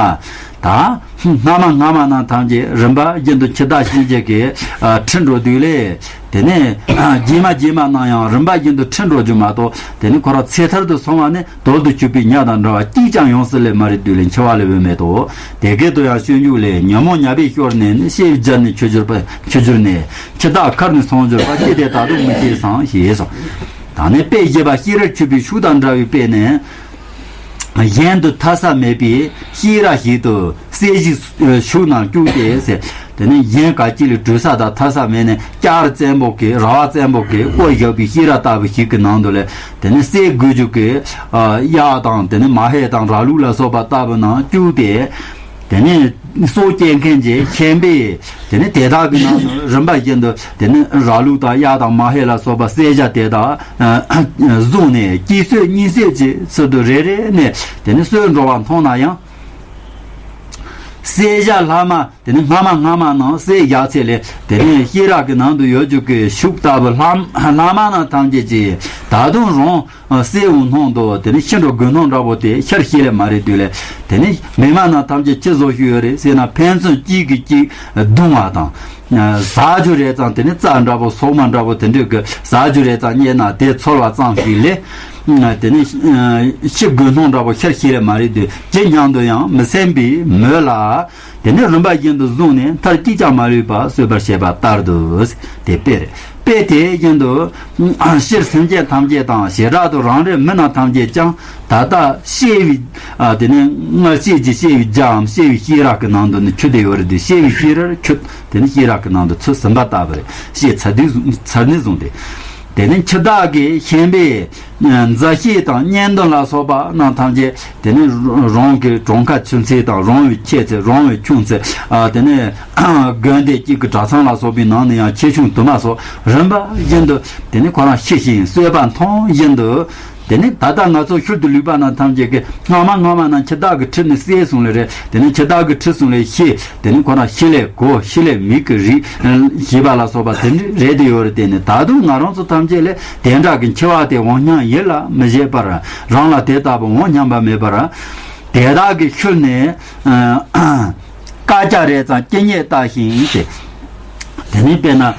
ད། སྔ་མ་སྔ་མ་རྣམས་ཐམས་ཅད་རིམ་པ་བཞིན་དུ་འཆི་བདག་གཤིན་རྗེ་གིས་ཁྲིད་འགྲོ་དུས་ལས། དེ་ནས་རྗེས་མ་རྗེས་མ་རྣམས་ཡང་རིམ་པ་བཞིན་དུ་ཁྲིད་འགྲོ་རྒྱུ་མ་གཏོགས། དེ་ནས་ཁོ་རང་ཚེ་ཐར་དུ་སོང་བ་ནི་དོལ་དུ་ཆུད་པའི་ཉ་དང་འདྲ་བ་གཅིག་ཀྱང་ཡོང་སྲིད་ལེ་མ་རེད་དུས་ལས་འཆི་བ་ལས་འོས་མེད་དོ། དེ་སྐད་དུ་ཡང་སྤྱོད་འཇུག་ལས། ཉོན་མོངས་ཉ་པའི་ཤོར་ནས་ནི། སྐྱེ་བའི་རྒྱ་ནི་ཆུད་གྱུར་པ་ཆུད་གྱུར་ནས། འཆི་བདག་ཁར་ནི་སོང་གྱུར་པ། ཅི་སྟེ་ད་དུང་མི་སྐྱེ་སམ་ཞེས་སོ། ད་ནི་དཔེ་བཞི་པ་ཤེས་རབ་ཆུད་པའི་ཤུགས་དང་འདྲ་བའི་དཔེ་ནི། གཞན་དུ་ཐར་ས་མེད་པའི་ཤེས་རབ་ཞིག་ཏུ་གསལ་བྱེད་ཤུགས་རྣམས་བཅུག་སྟེ་ཟེར། དེ་ནས་གཞན་ག་ཅི་ལས་གྲོལ་ས་དང་ཐར་ས་མེད་ནས་ལྕགས་རི་བཙན་པོ་གིས་ར་བ་བཙན་པོ་གིས་བསྐོར་བཞག་པའི་ཤེས་རབ་ལྟ་བུ་ཞིག་གི་ནང་དུ་ལས། དེ་ནས་གསེར་དགུ་བཅུ་གི་གཡག་དང་། དེ་ནས་མ་ཧེ་དང་ར་ལུག་ལ་སོགས་པ་ལྟ་བུ་རྣམས་བཅུག་སྟེ། དེ་ནས་སྲོག་བཅད་མཁན་གྱི་ཤན་པས། དེ་ནས་དེ་དག་གི་ནང་དུ་རིམ་པ་བཞིན་དུ་དེ་ནས་ར་ལུག་དང་གཡག་དང་མ་ཧེ་ལ་སོགས་པ་གསད་བྱ་དེ་དག་བཟུང་ནས་གཅིག་གསོད་གཉིས་གསོད་ཀྱི་ཚུལ་དུ་རེ་རེ་ནས་དེ་ནས་གསོད་འགྲོ་བ་མཐོང་ན་ཡང་། གསད་བྱ་ལྷག་མ་དེ་ནས་སྔ་མ་སྔ་མ་རྣམས་གསད་བཞག་ཚེ་ལས། དེ་ནས་ཤེས་རབ་ཀྱི་ནང་དུ་ཡོད་རྒྱུ་གི་ཤུགས་ལྟ་བུ་ལྷག་ལྷག་མ་རྣམས་ཐམས་ཅད་ཀྱིས་ད་དུང་རང་གསད་འོང་སྣང་དུ། དེ་ནས་ཤི་འགྲོ་དགོས་སྣང་འདྲ་པོ་དེ་ཤར་ཤེས་ལེ་མ་རེད་དུས་ལས། དེ་ནས་མི་མ་རྣམས་ཐམས་ཅད་ཅི་བཟོ་ཞུས་ཡོད་རེད་ཟེར་ན། ཕན་ཚུན་གཅིག་གིས་གཅིག་རྡུང་བ་དང་། ཟ་རྒྱུ་རེད་ཙང་དེ་ནས་རྩྭ་འདྲ་པོ་སོག་མ་འདྲ་པོ་དེ་འདྲས་གི་ཟ་རྒྱུ་རེད་ཙང་རྙེད་ན་དེ་འཚོལ་བ་ཙམ་ཞིག་ལས། དེ་ནས་ཤི་དགོས་སྣང་འདྲ་པོ་ཤར་ཤེས་རེ་མ་རེད་དུས་ཇི་སྙམ་དུ་ཡང་མི་སེམས་པའི་མོད་ལ། དེ་ནས་རིམ་པ་བཞིན་དུ་བཟུང་ནས་མཐར་གཅིག་ཀྱང་མ་ལུས་པ་གསོད་པར་བྱེད་པ་ལྟར་དུ། དེ་དཔེ་རེད། དཔེ་དེ་བཞིན་དུ་སྤྱིར་སེམས་ཅན་ཐམས་ཅད་དང་བྱེ་བྲག་ཏུ་རང་རེ་མི་རྣམས་ཐམས་ཅད་ཀྱང་ད་ལྟ་སྐྱེ་བའི། དེ་ནས་སྔར་སྐྱེས་ཀྱི་སྐྱེ་བའི་རྒྱའམ་སྐྱེ་བའི་སྐྱེ་རགས་ཀྱི་ནང་དུ་ནི་ཆུད་དེ་ཡོད་རེད་དེ། སྐྱེ་བའི་སྐྱེ་རར་ཆུད་དེ་ནི་སྐྱེ་རགས་ཀྱི་ནང་དུ་ཚུད་ཟིན་པ་ལྟ་བུ་རེད། ཞེས་ཚར་དུས་ཚར་ནས་བཟུང་སྟེ། དེ་ནས་འཆི་བདག་གི་ཤན་པས་མཛའ་བཤེས་དང་གཉེན་འདུན་ལ་སོགས་པ་རྣམས་ཐམས་ཅད་དེ་ནས་རང་གི་གྲངས་ཀ་ཆུད་ཚེ་དང་རང་བའི་ཁྱད་ཚེ་རང་བའི་ཆུང་ཚེ། དེ་ནས་དགོན་སྡེ་གཅིག་གི་གྲྭ་ཚང་ལ་སོགས་པའི་ནང་ནས་ཡང་ཆེ་ཆུང་དུ་མ་སོགས་རིམ་པ་བཞིན་དུ་དེ་ནས་ཁོ་རང་ཤི་ཞིང་གསོས་པ་མཐོང་བཞིན་དུ། དེ་ནས་ད་ལྟ་ང་ཚོ་ཤུལ་དུ་ལུས་པ་རྣམས་ཐམས་ཅད་ཀྱིས་སྔ་མ་སྔ་མ་ན་འཆི་བདག་གི་ཁྲི་ནས་བསད་སོང་ལེ་རེད། དེ་ནས་འཆི་བདག་གི་ཁྲི་སོང་ལེ་ཤི། དེ་ནས་ཁོ་རང་ཤི་ལེ་གོ་ཤི་ལེ་མིག་གི་རིགས་ཞེས་པ་ལ་སོགས་པ་དེ་འདྲ་རེད་དེ་ཡོད་རེད། དེ་ནས་ད་དུང་ང་རང་ཚོ་ཐམས་ཅད་ལས་དེ་འདྲ་གི་འཆི་བ་དེ་དབང་སྙམ་ཡིད་ལ་མི་བྱེད་པར་རང་ལ་དེ་ལྟ་བུ་དབང་སྙམ་པ་མེད་པར་དེ་དག་གི་ཤུལ་ནས་བཀག་ཀྱང་རེ་ཙམ་ཇི་སྙེད་བལྟ་ཞིང་སྟེ། དེ་ནས་དཔེར་ན་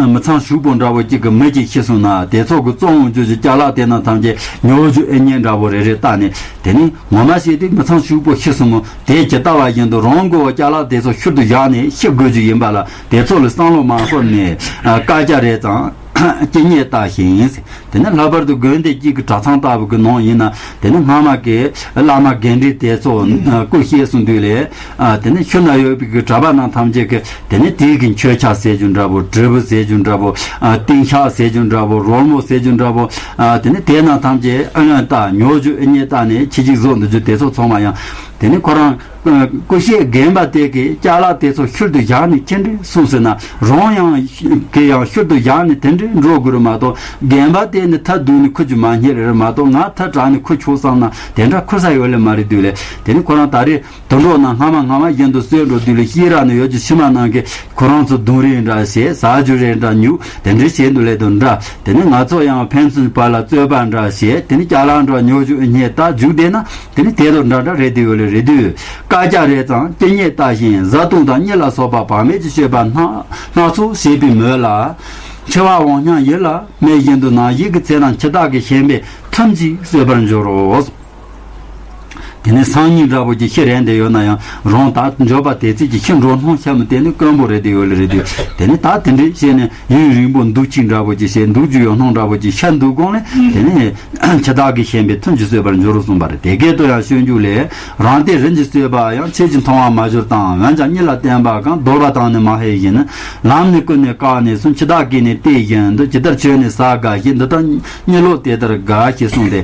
མི་ཚང་ཕྱུག་པོ་འདྲ་བོ་གཅིག་གི་མི་གཅིག་ཤི་སོང་ན་དེ་ཚོ་གི་བཙོང་འོང་རྒྱུ་གི་ཅ་ལག་དེ་རྣམས་ཐམས་ཅད་ཉོ་རྒྱུ་ཨེ་རྙེད་འདྲ་བོ་རེ་རེ་བལྟས་ནས། དེ་ནས་ངོ་མ་བཤད་དུས་མི་ཚང་ཕྱུག་པོ་ཤི་སོང་མོ་དེ་ཇི་ལྟ་བ་བཞིན་དུ་རང་མགོ་བོ་ཅ་ལག་དེ་ཚོ་ཤུལ་དུ་བཞག་ནས་ཤི་དགོས་རྒྱུ་ཡིན་པ་ལ་དེ་ཚོ་ལ་བསམ་བློ་མ་འཁོར་ནས་བཀག་ཀྱང་རེ་ཙམ་ཇི་སྙེད་བལྟ་ཞིང་། དེ་ནས་ལྷག་པར་དུ་དགོན་སྡེ་གཅིག་གི་གྲྭ་ཚང་ལྟ་བུ་གི་ནང་ཡིན་ན། དེ་ནས་སྔ་མ་གི་བླ་མ་དགེ་འདུན་དེ་ཚོ་སྐུ་གཤེགས་སོང་དུས་ལས། དེ་ནས་ཤུལ་ན་ཡོད་པའི་གི་གྲྭ་པ་རྣམས་ཐམས་ཅད་ཀྱིས་དེ་ནས་དེའི་གི་མཆོད་ཆས་ཟེར་རྒྱུ་འདྲ་པོ། དྲིལ་བུ་ཟེར་རྒྱུ་འདྲ་པོ། ཏིང་ཤགས་ཟེར་རྒྱུ་འདྲ་པོ། རོལ་མོ་ཟེར་རྒྱུ་འདྲ་པོ། དེ་ནས་དེ་རྣམས་ཐམས་ཅད་ཨ་ཡོན་བཏགས་ཉོ་རྒྱུ་ཨེ་རྙེད་བལྟས་ནས་ཁྱི་གཅིག་བཟོ་འདུག་རྒྱུ་དེ་ཚོ་ཚང་མ་ཡང་དེ་ནས་ཁོ་རང་སྐུ་གཤེགས་རྒན་པ་དེ་གིས་ཅ་ལག་དེ་ཚོ་ཤུལ་དུ་བཞག་ནས་ཅི་འདྲ་སོང་ཟེར་ན། རང་ཡང་གི་ཡང་ཤུལ་དུ་བཞག་ནས་དེ་འདྲ་འགྲོ་དགོས་རེད་མ་གཏོགས། རྒན་པ་དེ་ནི་ཐལ་རྡུལ་ནས་ཁུར་རྒྱུ་མ་རྙེད་རེད་མ་གཏོགས། ང་ཐལ་དྲགས་ནས་ཁུར་ཆོག་བསམ་ན་དེ་འདྲ་ཁུར་ས་ཡོད་ལེ་མ་རེད་འདུག་ལེ། དེ་ནི་ཁོ་རང་ད་རེས་དུད་འགྲོ་རྣམས་སྔ་མ་སྔ་མ་བཞིན་དུ་གསོད་འགྲོ་དུས་ལ་ཤེས་རབ་ནི་ཡོད་ཀྱི་ཕྱི་མ་རྣམས་ཀྱིས་ཁོ་རང་ཚོ་རྡུང་རེས་འདྲ་བྱས། ཟ་རྒྱུ་རེ་འདྲ་ཉོས། དེ་འདྲ་བྱས་འདུག་ལེ་དང་འདྲ། དེ་ནི་ང་ཚོ་ཡང་ཕན་ཚུན་བར་ལ་རྩོད་པ་འདྲ་བྱས། དེ་ནི་ཅ་ལག་འདྲ་ཉོ་རྒྱུ་ཨེ་རྙེད་ད་རྒྱུག་བསྡད་ན། དེ་ནི་དེ་དང་འདྲ་འདྲ་རེད་དེ་ཡོད་ལེ་རེད་དུས། བཀག་ཀྱང་རེ་ཙམ་ཇི་སྙེད་བལྟ་ཞིང་བཟའ་བཏུང་དང་གཉིད་ལ་སོགས་པ་བག་མེད་ཀྱི་སྤྱོད་པ་སྣ་སྣ་ཚོགས་བྱེད་པའི་མོད་ལ། འཆི་བ་དབང་སྙམ་ཡིད་ལ་མེད་བཞིན་དུ་ནམ་ཞིག་གི་ཚེ་ན་འཆི་བདག་གི་ཤན་པས་ཐམས་ཅད་གསོད་པར་འགྱུར་རོ། དེ་ནས་སང་ཉིན་འདྲ་པོ་ཅིག་ཤི་རན་དེ་ཡོད་ན་ཡང་རང་ད་འགྱོད་པ་དེ་ཚིག་གི་ཤི་འགྲོ་སྣང་ཤར་མི་དེ་ནི་དཀོན་པོ་རེད་དེ་ཡོད་ལེ་རེད་དུས། དེ་ནི་ད་དེ་འདྲས་བྱས་ནས་ཡུན་རིང་པོ་འདུག་ཅིག་འདྲ་པོ་ཅིག་བྱས་འདུག་རྒྱུ་ཡོད་སྣང་འདྲ་པོ་ཅིག་ཤར་འདུག་གོང་ལས་དེ་ནི། འཆི་བདག་གི་ཤན་པས་ཐུན་གྱིས་གསོད་པར་འགྱུར་རོ་གསུངས་པ་རེད། དེ་སྐད་དུ་ཡང་སྤྱོད་འཇུག་ལས། རང་སྡེ་རིམ་གྱིས་གསོད་པ་ཡང་། ཆོས་ཀྱི་མཐོང་བ་མ་གྱུར་དང་། འོན་ཀྱང་གཉིད་ལ་བརྟེན་པ་གང་། འདོར་བ་དང་ནི་མ་བསླད་བཞིན། ལམ་ནི་ཀུན་ནས་བཀག་ནས་སུ། འཆི་བདག་གིས་ནི་དེ་བཞིན་དུ། ཇི་ལྟར་ཁྱོད་ནི་ཟ་དགའ་ཞེས། འདི་ལྟར་གཉིད་ལོག་དེ་ལྟར་དགའ་ཞེས་གསུངས་ཏེ།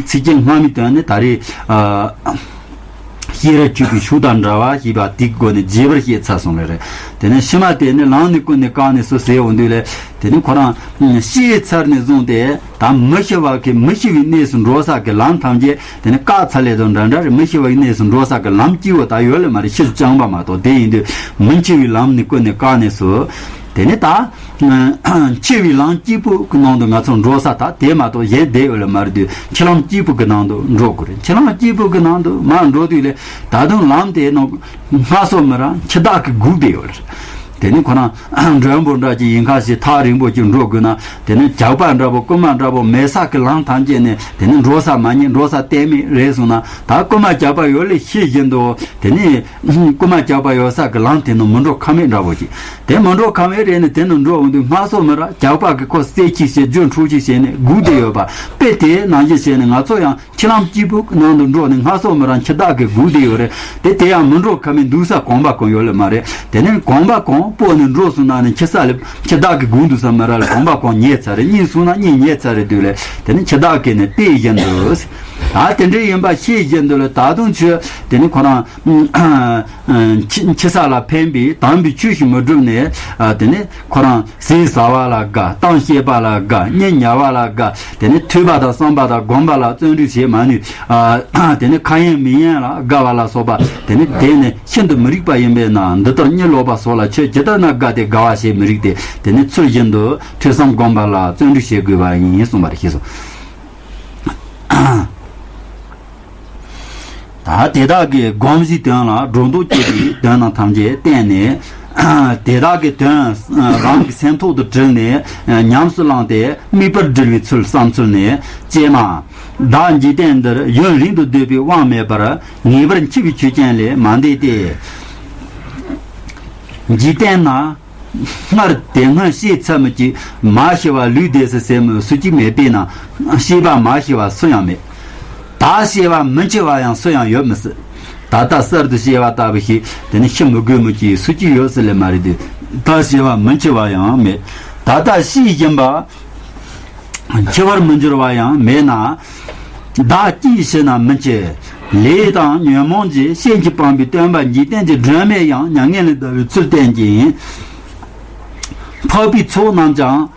ཚིགས་བཅད་སྔ་མའི་དོན་ནི་ད་རེས། ཤེས་རབ་བཅུད་པའི་ཤུགས་དང་འདྲ་བ་ཞེས་པ་དེའི་སྒོ་ནས་རྒྱས་པར་བཤད་ཚར་སོང་བ་རེད། དེ་ནས་ཕྱི་མ་དེ་ནི་ལམ་ནི་ཀུན་ནས་བཀག་ནས་སུ་ཟེར་འོང་དུས་ལས། དེ་ནི་ཁོ་རང་ཤི་ཚར་ནས་བཟུང་སྟེ་ད་མི་ཤི་བ་གི་མི་ཤི་བའི་གནས་སུ་འགྲོ་ས་གི་ལམ་ཐམས་ཅད་དེ་ནི་བཀག་ཚར་ལེ་དང་འདྲ་འདྲ་རེད། མི་ཤི་བའི་གནས་སུ་འགྲོ་ས་གི་ལམ་སྐྱིད་པོ་ད་ཡོད་ལེ་མ་རེད། ཤི་རྐྱང་པ་མ་གཏོགས། དེ་ཡིན་དུས་མི་འཆི་བའི་ལམ་ནི་ཀུན་ནས་བཀག་ནས་སུ། དེ་ནི་ད། འཆི་བའི་ལམ་སྐྱིད་པོ་གི་ནང་དུ་ང་ཚོ་འགྲོ་ས་ད་དེ་མ་གཏོགས་གཞན་བསྡད་ཡོད་ལ་མ་རེད་དུས། འཆི་ལམ་སྐྱིད་པོ་གི་ནང་དུ་འགྲོ་དགོས་རེད། འཆི་ལམ་སྐྱིད་པོ་གི་ནང་དུ་མར་འགྲོ་དུས་ལས་ད་དུང་ལམ་དེའི་ནང་སྔ་སོ་མི་ར་འཆི་བདག་གིས་སྒུག་བསྡད་ཡོད་རེད། དེ་ནི་ཁོ་རང་མགྲོན་པོ་འདྲ་ཅིག་ཡིན་ཁ་ཞིག་ཐག་རིང་པོ་ཅིག་འགྲོ་དགོས་ན། དེ་ནི་ཇག་པ་འདྲ་པོ་རྐུན་མ་འདྲ་པོ་མེད་ས་གི་ལམ་ཐམས་ཅད་ནས་དེ་ནི་འགྲོ་ས་མ་རྙེད། འགྲོ་ས་གཏན་མེད་རེད་སོང་ན། ད་རྐུན་མ་ཇག་པ་ཡོད་ལེ་ཤེས་བཞིན་དུ་དེ་ནི། རྐུན་མ་ཇག་པ་ཡོད་ས་གི་ལམ་དེ་ནི་མི་འགྲོ་ཁ་མེད་འདྲ་པོ་ཅིག་དེ་མི་འགྲོ་ཁ་མེད་རེད་ནི་དེ་ནི་འགྲོ་འོང་དུས་སྔ་སོ་མི་ར་ཇག་པ་གི་ཁོ་རྩེ་ཁྱི་བྱས་རྒྱུ་འཕྲོག་ཁྱི་བྱས་ནས་སྒུག་བསྡད་ཡོད་པ། དཔེ་དེ་ནང་བཞིན་བྱས་ནས་ང་ཚོ་ཡང་འཆི་ལམ་སྐྱིད་པོ་གི་ནང་དུ་འགྲོ་ནས་སྔ་སོ་མི་ར་འཆི་བདག་གིས་སྒུག་བསྡད་ཡོད་རེད། དེ་དེ་ཡང་མི་འགྲོ་ཁ་མེད་འདུག་ས་གོམ་པ་གང་ཡོད་ལེ་མ་རེད། དེ་ནས་གོམ་པ་གང་སྤོ་ནས་འགྲོ་སོང་ན་ནི་འཆི་ས་ལེ་འཆི་བདག་གིས་སྒུག་འདུག་ས་མི་ར་ལེ་གོམ་པ་གང་ཉལ་ཚར་རེད། གཉིད་སོང་ན་གཉིད་ཉལ་ཚར་རེད་དུས་ལེ། དེ་ནི་འཆི་བདག་གིས་ནི་དེ་བཞིན་དུ། ད་དེ་འདྲ་ཡིན་པ་ཤེས་བཞིན་དུ་ལེ་ད་དུང་ཆོས་དེ་ནི་ཁོ་རང་། འཆི་འཆི་ས་ལ་ཕན་པའི་དམ་པའི་ཆོས་ཤིག་མི་བསྒྲུབས་ནས། ཨ། དེ་ནི་ཁོ་རང་ཟས་ཟ་བ་ལ་དགའ། གཏམ་བཤད་པ་ལ་དགའ། གཉེན་ཉར་བ་ལ་དགའ། དེ་ནི་ཐོས་པ་དང་བསམ་པ་དང་སྒོམ་པ་ལ་བརྩོན་འགྲུས་བྱེད་མ་ནུས། ཨ། དེ་ནི་ཁ་ཡེངས་མིག་ཡེངས་ལ་དགའ་བ་ལ་སོགས་པ་དེ་ནི་དེ་ནི་ཤིན་ཏུ་མི་རིགས་པ་ཡིན་པས་ན། འདི་ལྟར་གཉིད་ལོག་པ་སོགས་ལ་ཁྱོད་ཇི་ལྟར་ན་དགའ་སྟེ་དགའ་བ་ཞེས་མི་རིགས་ཏེ། དེ་ནི་ཚུལ་བཞིན་དུ་ཐོས་བསམ་སྒོམ་པ་ལ་བརྩོན་འགྲུས་བྱེད་དགོས་པ་ཡིན་གསུངས་པ་རེད། ཞེས་སོ། ད་དེ་དག་གི་སྒོམ་གཞིའི་དོན་ལ་སྒྲོ་འདོགས་གཅོད་པའི་དོན་རྣམས་ཐམས་ཅད་བསྟན་ནས། དེ་དག་གི་དོན་རང་གི་སེམས་ཐོག་ཏུ་དྲིལ་ནས་ཉམས་སུ་བླངས་ཏེ་དམིགས་པར་དྲིལ་བའི་ཚུལ་བསམ་ཚུལ་ནས་ཀྱེ་མ། བདག་འཇིག་རྟེན་འདིར་ཡུན་རིང་དུ་སྡོད་པའི་དབང་མེད་པར་ངེས་པར་འཆི་བའི་ཆོས་ཅན་ལས་མ་འདས་ཏེ། འཇིག་རྟེན་ན། སྔར་དེ་སྔོན་ཤེས་ཚད་མོད་ཀྱི་མ་ཤི་བ་ལུས་བདེ་སྲིད་ཟེར་མོད་སུ་གཅིག་མེད་པས་ན་ཤེས་པ་མ་ཤི་བ་སུ་ཡང་མེད། ད་ཤེས་པ་མི་འཆི་བ་ཡང་སུ་ཡང་ཡོད་མི་སྲིད། ད་ལྟ་གསར་དུ་ཤེས་པ་ལྟ་བུ་ཞིག་དེ་ནི་ཤི་མི་དགོས་མོད་ཀྱི་སུ་གཅིག་ཡོད་སྲིད་ལེ་མ་རེད་དེ། ད་ཤེས་པ་མི་འཆི་བ་ཡང་མེད། ད་ལྟ་ཤི་བཞིན་པ། འཆི་བར་མི་འགྱུར་བ་ཡང་མེད་ན། བདག་ཅིས་ཤི་ན་མི་འཆི། ལས་དང་ཉོན་མོངས་ཀྱི་ཤེས་ཀྱི་སྤངས་པའི་སྟོན་པ་འཇིག་རྟེན་གྱི་སྒྲོན་མེ་ཡང་མྱ་ངན་ལས་འདའ་བའི་ཚུལ་བསྟན་གྱི་ཡིན། འཕགས་པའི་ཚོགས་རྣམས་ཀྱང་།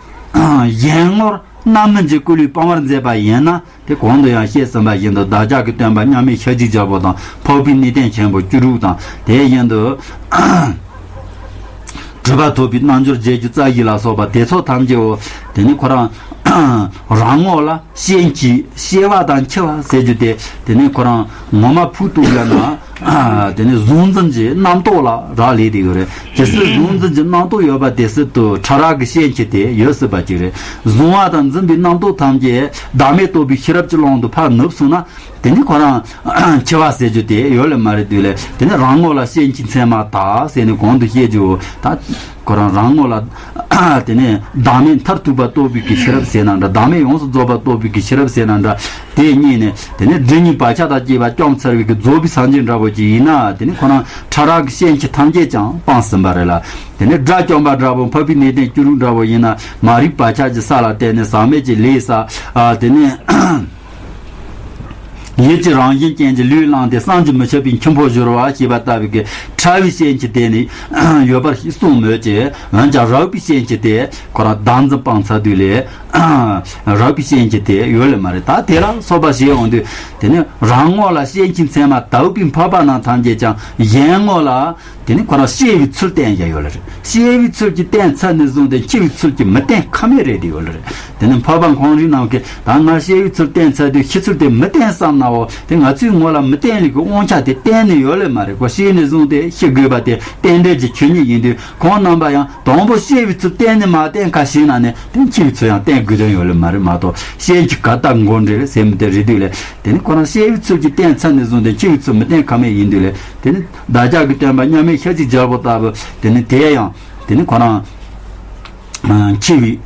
གཞན་ངོར་རྣམ་སྨིན་གྱི་སྐུ་ལུས་སྤང་བར་མཛད་པ་ཡིན་ན། དེ་གོང་དུ་ཡང་བཤད་ཟིན་པ་བཞིན་དུ་བདག་ཅག་གི་སྟོན་པ་མཉམ་མེད་ཤཱཀྱའི་རྒྱལ་པོ་དང་འཕགས་པའི་གནས་བརྟན་ཆེན་པོ་བཅུ་དྲུག་དང་དེ་བཞིན་དུ། གྲུབ་པ་ཐོབ་པའི་རྣལ་འབྱོར་བརྒྱད་ཅུ་རྩ་བཞི་ལ་སོགས་པ་དེ་ཚོ་ཐམས་ཅད་འོ། དེ་ནི་ཁོ་རང་རང་ངོ་ལ་ཤེས་འཆི་ཤི་བ་དང་འཆི་བ་ཟེར་རྒྱུ་དེ་དེ་ནི་ཁོ་རང་ངོ་མ་ཕུགས་གཏུགས་ཡོད་ན་དེ་ནི་གཟུང་འཛིན་གྱི་རྣམ་རྟོག་ལ་རག་ལས་དེ་ཡོད་རེད། དེ་སྲིད་གཟུང་འཛིན་གྱི་རྣམ་རྟོག་ཡོད་པ་དེ་སྲིད་དུ་ཕྲ་རགས་ཀྱི་ཤེས་འཆི་དེ་ཡོད་སྲིད་པ་ཅིག་རེད། གཟུང་བ་དང་འཛིན་པའི་རྣམ་རྟོག་ཐམས་ཅད་བདག་མེད་རྟོགས་པའི་ཤེས་རབ་ཀྱི་ཀློང་དུ་ཕར་ནུབ་སོང་ན། དེ་ནི་ཁོ་རང་འཆི་བ་ཟེར་རྒྱུ་དེ་ཡོད་ལེ་མ་རེད་དུས་ལེ། དེ་ནི་རང་ངོ་ལ་ཤེས་འཆི་མཚན་མ་དག་ཟེར་ནས་གོང་དུ་བཤད་རྒྱུ་ད་ཁོ་རང་རང་ངོ་ལ་དེ་ནི་བདག་མེད་མཐར་ཐུག་པ་རྟོགས་པའི་གི་ཤེས་རབ་ཟེར་ན་འདྲ། བདག་མེད་ཡོངས་སུ་རྫོགས་པ་རྟོགས་པའི་གི་ཤེས་རབ་ཟེར་ན་འདྲ། དེ་གཉིས་ནི་དེ་ནི་སྒྲིབ་གཉིས་བག་ཆགས་དང་བཅས་པ་བཅོམ་ཚར་བའི་གི་རྫོགས་པའི་སངས་རྒྱས་འདྲ་པོ་ཅིག་ཡིན་ན་དེ་ནི་ཁོ་རང་ཕྲ་རགས་ཀྱི་ཤེས་འཆི་ཐམས་ཅད་ཀྱང་སྤངས་ཟིན་པ་རེད་ལ། དེ་ནི་དགྲ་བཅོམ་པ་འདྲ་པོ་འཕགས་པའི་གནས་བརྟན་བཅུ་དྲུག་འདྲ་པོ་ཡིན་ན་མ་རིག་བག་ཆགས་ཀྱི་ས་ལ་བརྟེན་ནས་ཟག་མེད་ཀྱི་ལས་བསགས། དེ་ནི། ཡིད་ཀྱི་རང་བཞིན་ཅན་གྱི་ལུས་བླངས་ཏེ་བསམ་གྱིས་མི་ཁྱབ་པའི་འཆི་འཕོ་སྦྱོར་བ་ཞེས་པ་ལྟ་བུའི་གི་ཕྲ་བའི་ཤེས་འཆི་དེ་ནི་ཡོད་པར་གསུངས་མོད་ཀྱི། འོན་ཀྱང་རགས་པའི་ཤེས་འཆི་དེ་ཁོ་རང་བདག་འཛིན་སྤངས་ཚར་དུས་ལས་རགས་པའི་ཤེས་འཆི་དེ་ཡོད་ལེ་མ་རེད། ད་དེ་ལ་སོགས་པ་ཞེས་འོང་དུས་དེ་ནི་རང་ངོ་ལ་ཤེས་འཆི་མཚན་མ་དག་པའི་འཕགས་པ་རྣམས་ཐམས་ཅད་ཀྱང་གཞན་ངོ་ལ། དེ་ནི་ཁོ་རང་ཤེས་པའི་ཚུལ་བསྟན་བཞག་ཡོད་ལ་རེད། ཤེས་པའི་ཚུལ་གྱིས་བསྟན་ཚར་ནས་བཟུང་སྟེ་འཆི་བའི་ཚུལ་གྱིས་མི་བསྟན་ཁ་མེད་རེད་དེ་ཡོད་ལ་རེད། དེ་ནི་འཕགས་པ་ཁོང་རང་རྣམས་ཀྱིས་ད་ང་ཤེས་པའི་ཚུལ་བསྟན་ཚར་དུས་ཤི་ཚུལ་དེ་མི་བསྟན་བསམ་ནའོ། དེ་ང་ཚོའི་ངོ་ལ་མི་བསྟན་ལེ་གི་དབང་ཆ་དེ་གཏན་ནས་ཡོད་ལེ་མ་རེད། ཁོ་ཤེས་ནས་བཟུང་སྟེ་ཤི་དགོས་པ་དེ་རྟེན་འབྲེལ་གྱི་ཆོས་ཉིད་ཡིན་དུས་ཁོང་རྣམ་པ་ཡང་དང་པོ་ཤེས་པའི་ཚུལ་བསྟན་ནས་མ་བསྟན་ཁ་ཤས་ན་ནི་དེ་འཆི་བའི་ཚུལ་ཡང་བསྟན་དགོས་དོན་ཡོད་ལེ་མ་རེད་མ་གཏོགས། ཤེས་འཆི་ག་ལྟར་མགོ་འདྲེན་ཟེར་མི་དེ་རེད་དུས་ལེ། དེ་ནི་ཁོ་རང་ཤེས་པའི་ཚུལ་གྱིས་བསྟན་ཚར་ནས་བཟུང་སྟེ་འཆི་བའི་ཚུལ་མི་བསྟན་ཁ་མེད་ཡིན་དུས་ལེ། དེ་ནི་བདག་ཅག་གི་སྟོན་པ་མཉམ་མེད་ཤཱཀྱའི་རྒྱལ་པོ་ལྟ་བུ་དེ་ནི་དེ་ཡང་དེ་ནི་ཁོ་རང་འཆི་བའི་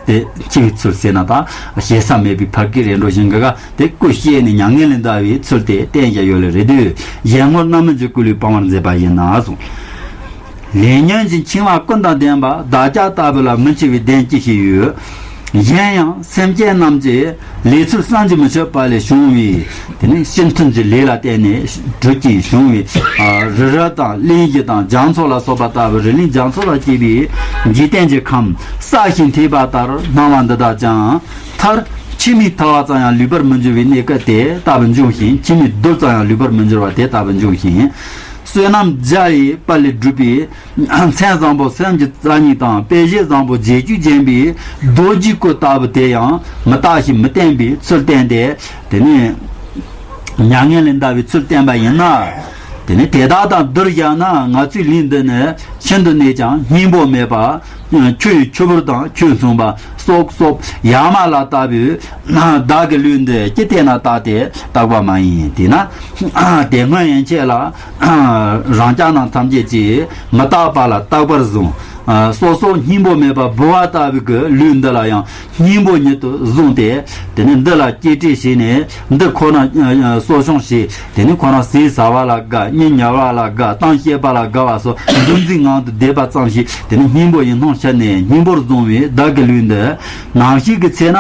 དེ་འཆི་བའི་ཚུལ་ཟེར་ན་ད་ཞེ་ས་མེད་པའི་ཕ་སྐད་རེད་འགྲོ་བཞིན་གི་ག་དེ་སྐུ་གཤེགས་ནས་མྱ་ངན་ལས་འདའ་བའི་ཚུལ་དེ་བསྟན་བཞག་ཡོད་ལེ་རེད་དུས་གཞན་ངོར་རྣམ་སྨིན་གྱི་སྐུ་ལུས་སྤང་བར་མཛད་པ་ཡིན་ན་གསུངས། ལས་ཉོན་གྱི་འཆིང་བ་ཀུན་དང་ལྡན་པ་བདག་ཅག་ལྟ་བུ་ལ་མི་འཆི་བའི་བདེན་ཅི་ཞིག་ཡོད། གཞན་ཡང་སེམས་ཅན་རྣམས་ཀྱི་ལས་ཚུལ་བསམ་གྱིས་མི་ཁྱབ་པ་ལས་བྱུང་བའི་དེ་ནི་ཕྱི་མཐུན་གྱི་ལས་ལ་བརྟེན་ནས་གྲུབ་ཀྱིས་བྱུང་བའི་རི་རབ་དང་གླིང་བཞི་དང་རྒྱ་མཚོ་ལ་སོགས་པ་ལྟ་བུ་རི་གླིང་རྒྱ་མཚོ་དང་བཅས་པའི་འཇིག་རྟེན་གྱི་ཁམས་སྲ་ཞིང་མཐོ་བ་ལྟར་སྣང་བ་འདི་དག་ཀྱང་མཐར་འཆི་མེད་ཐལ་བ་ཙམ་ཡང་ལུས་པར་མི་འགྱུར་བའི་གནས་སྐབས་དེ་ལྟ་བུ་འབྱུང་ཞིང་འཆི་མེད་རྡུལ་ཙམ་ཡང་ལུས་པར་མི་འགྱུར་བ་དེ་ལྟ་བུ་འབྱུང་ཞིང་། བསོད་ནམས་བརྒྱ་ཡི་དཔལ་ལས་གྲུབ་པའི་མཚན་བཟང་པོ་སེམས་ཀྱི་རྩ་གཉིས་དང་དཔེ་བྱད་བཟང་པོ་བརྒྱད་ཅུས་བརྒྱན་པའི་རྡོ་རྗེའི་སྐུ་ལྟ་བུ་དེ་ཡང་མི་རྟག་ཞིང་མི་བརྟན་པའི་ཚུལ་བསྟན་ཏེ། དེ་ནས་མྱ་ངན་ལས་འདའ་བའི་ཚུལ་བསྟན་པ་ཡིན་ན། དེ་ནས་དེ་དག་དང་བསྡུར་བཞག་ན་ང་ཚོའི་གླིང་འདི་ནི་ཤིན་ཏུ་ནས་ཀྱང་སྙིང་པོ་མེད་པ། ཆུ་ཡི་ཆུ་བུར་དང་ཆོས་མཚུངས་པ། སོབ་སོབ་ཡ་མ་ལ་ལྟ་བུའི་བདག་གི་ལུས་འདི་ཅི་སྟེ་ན་བཏགས་ཏེ་བཏགས་པ་མ་ཡིན། དེས་ན་དེ་སྔོན་ཡན་ཆད་ལ་རང་ཅག་རྣམས་ཐམས་ཅད་ཀྱིས་མི་རྟག་པ་ལ་རྟག་པར་བཟུང་། སོ་སོ་སྙིང་པོ་མེད་པ་ལྦུ་བ་ལྟ་བུའི་གི་ལུས་འདི་ལ་ཡང་སྙིང་པོ་ཉིད་དུ་བཟུང་སྟེ། དེ་ནས་འདི་ལ་གཅེས་སྤྲས་བྱས་ནས་འདི་ཁོ་ན་གསོ་སྐྱོང་བྱས། དེ་ནས་ཁོ་རང་ཟས་ཟ་བ་ལ་དགའ། གཉིད་ཉལ་བ་ལ་དགའ། གཏམ་བཤད་པ་ལ་དགའ་བ་སོགས་འདུ་འཛིའི་ངང་དུ་བསྡད་པ་ཙམ་ཞིག་དེ་ནས་སྙིང་པོ་ཡིད་སྣང་ཤར་ནས་སྙིང་པོར་བཟུང་བའི་བདག་གི་ལུས་འདི་ནམ་ཞིག་གི་ཚེ་ན་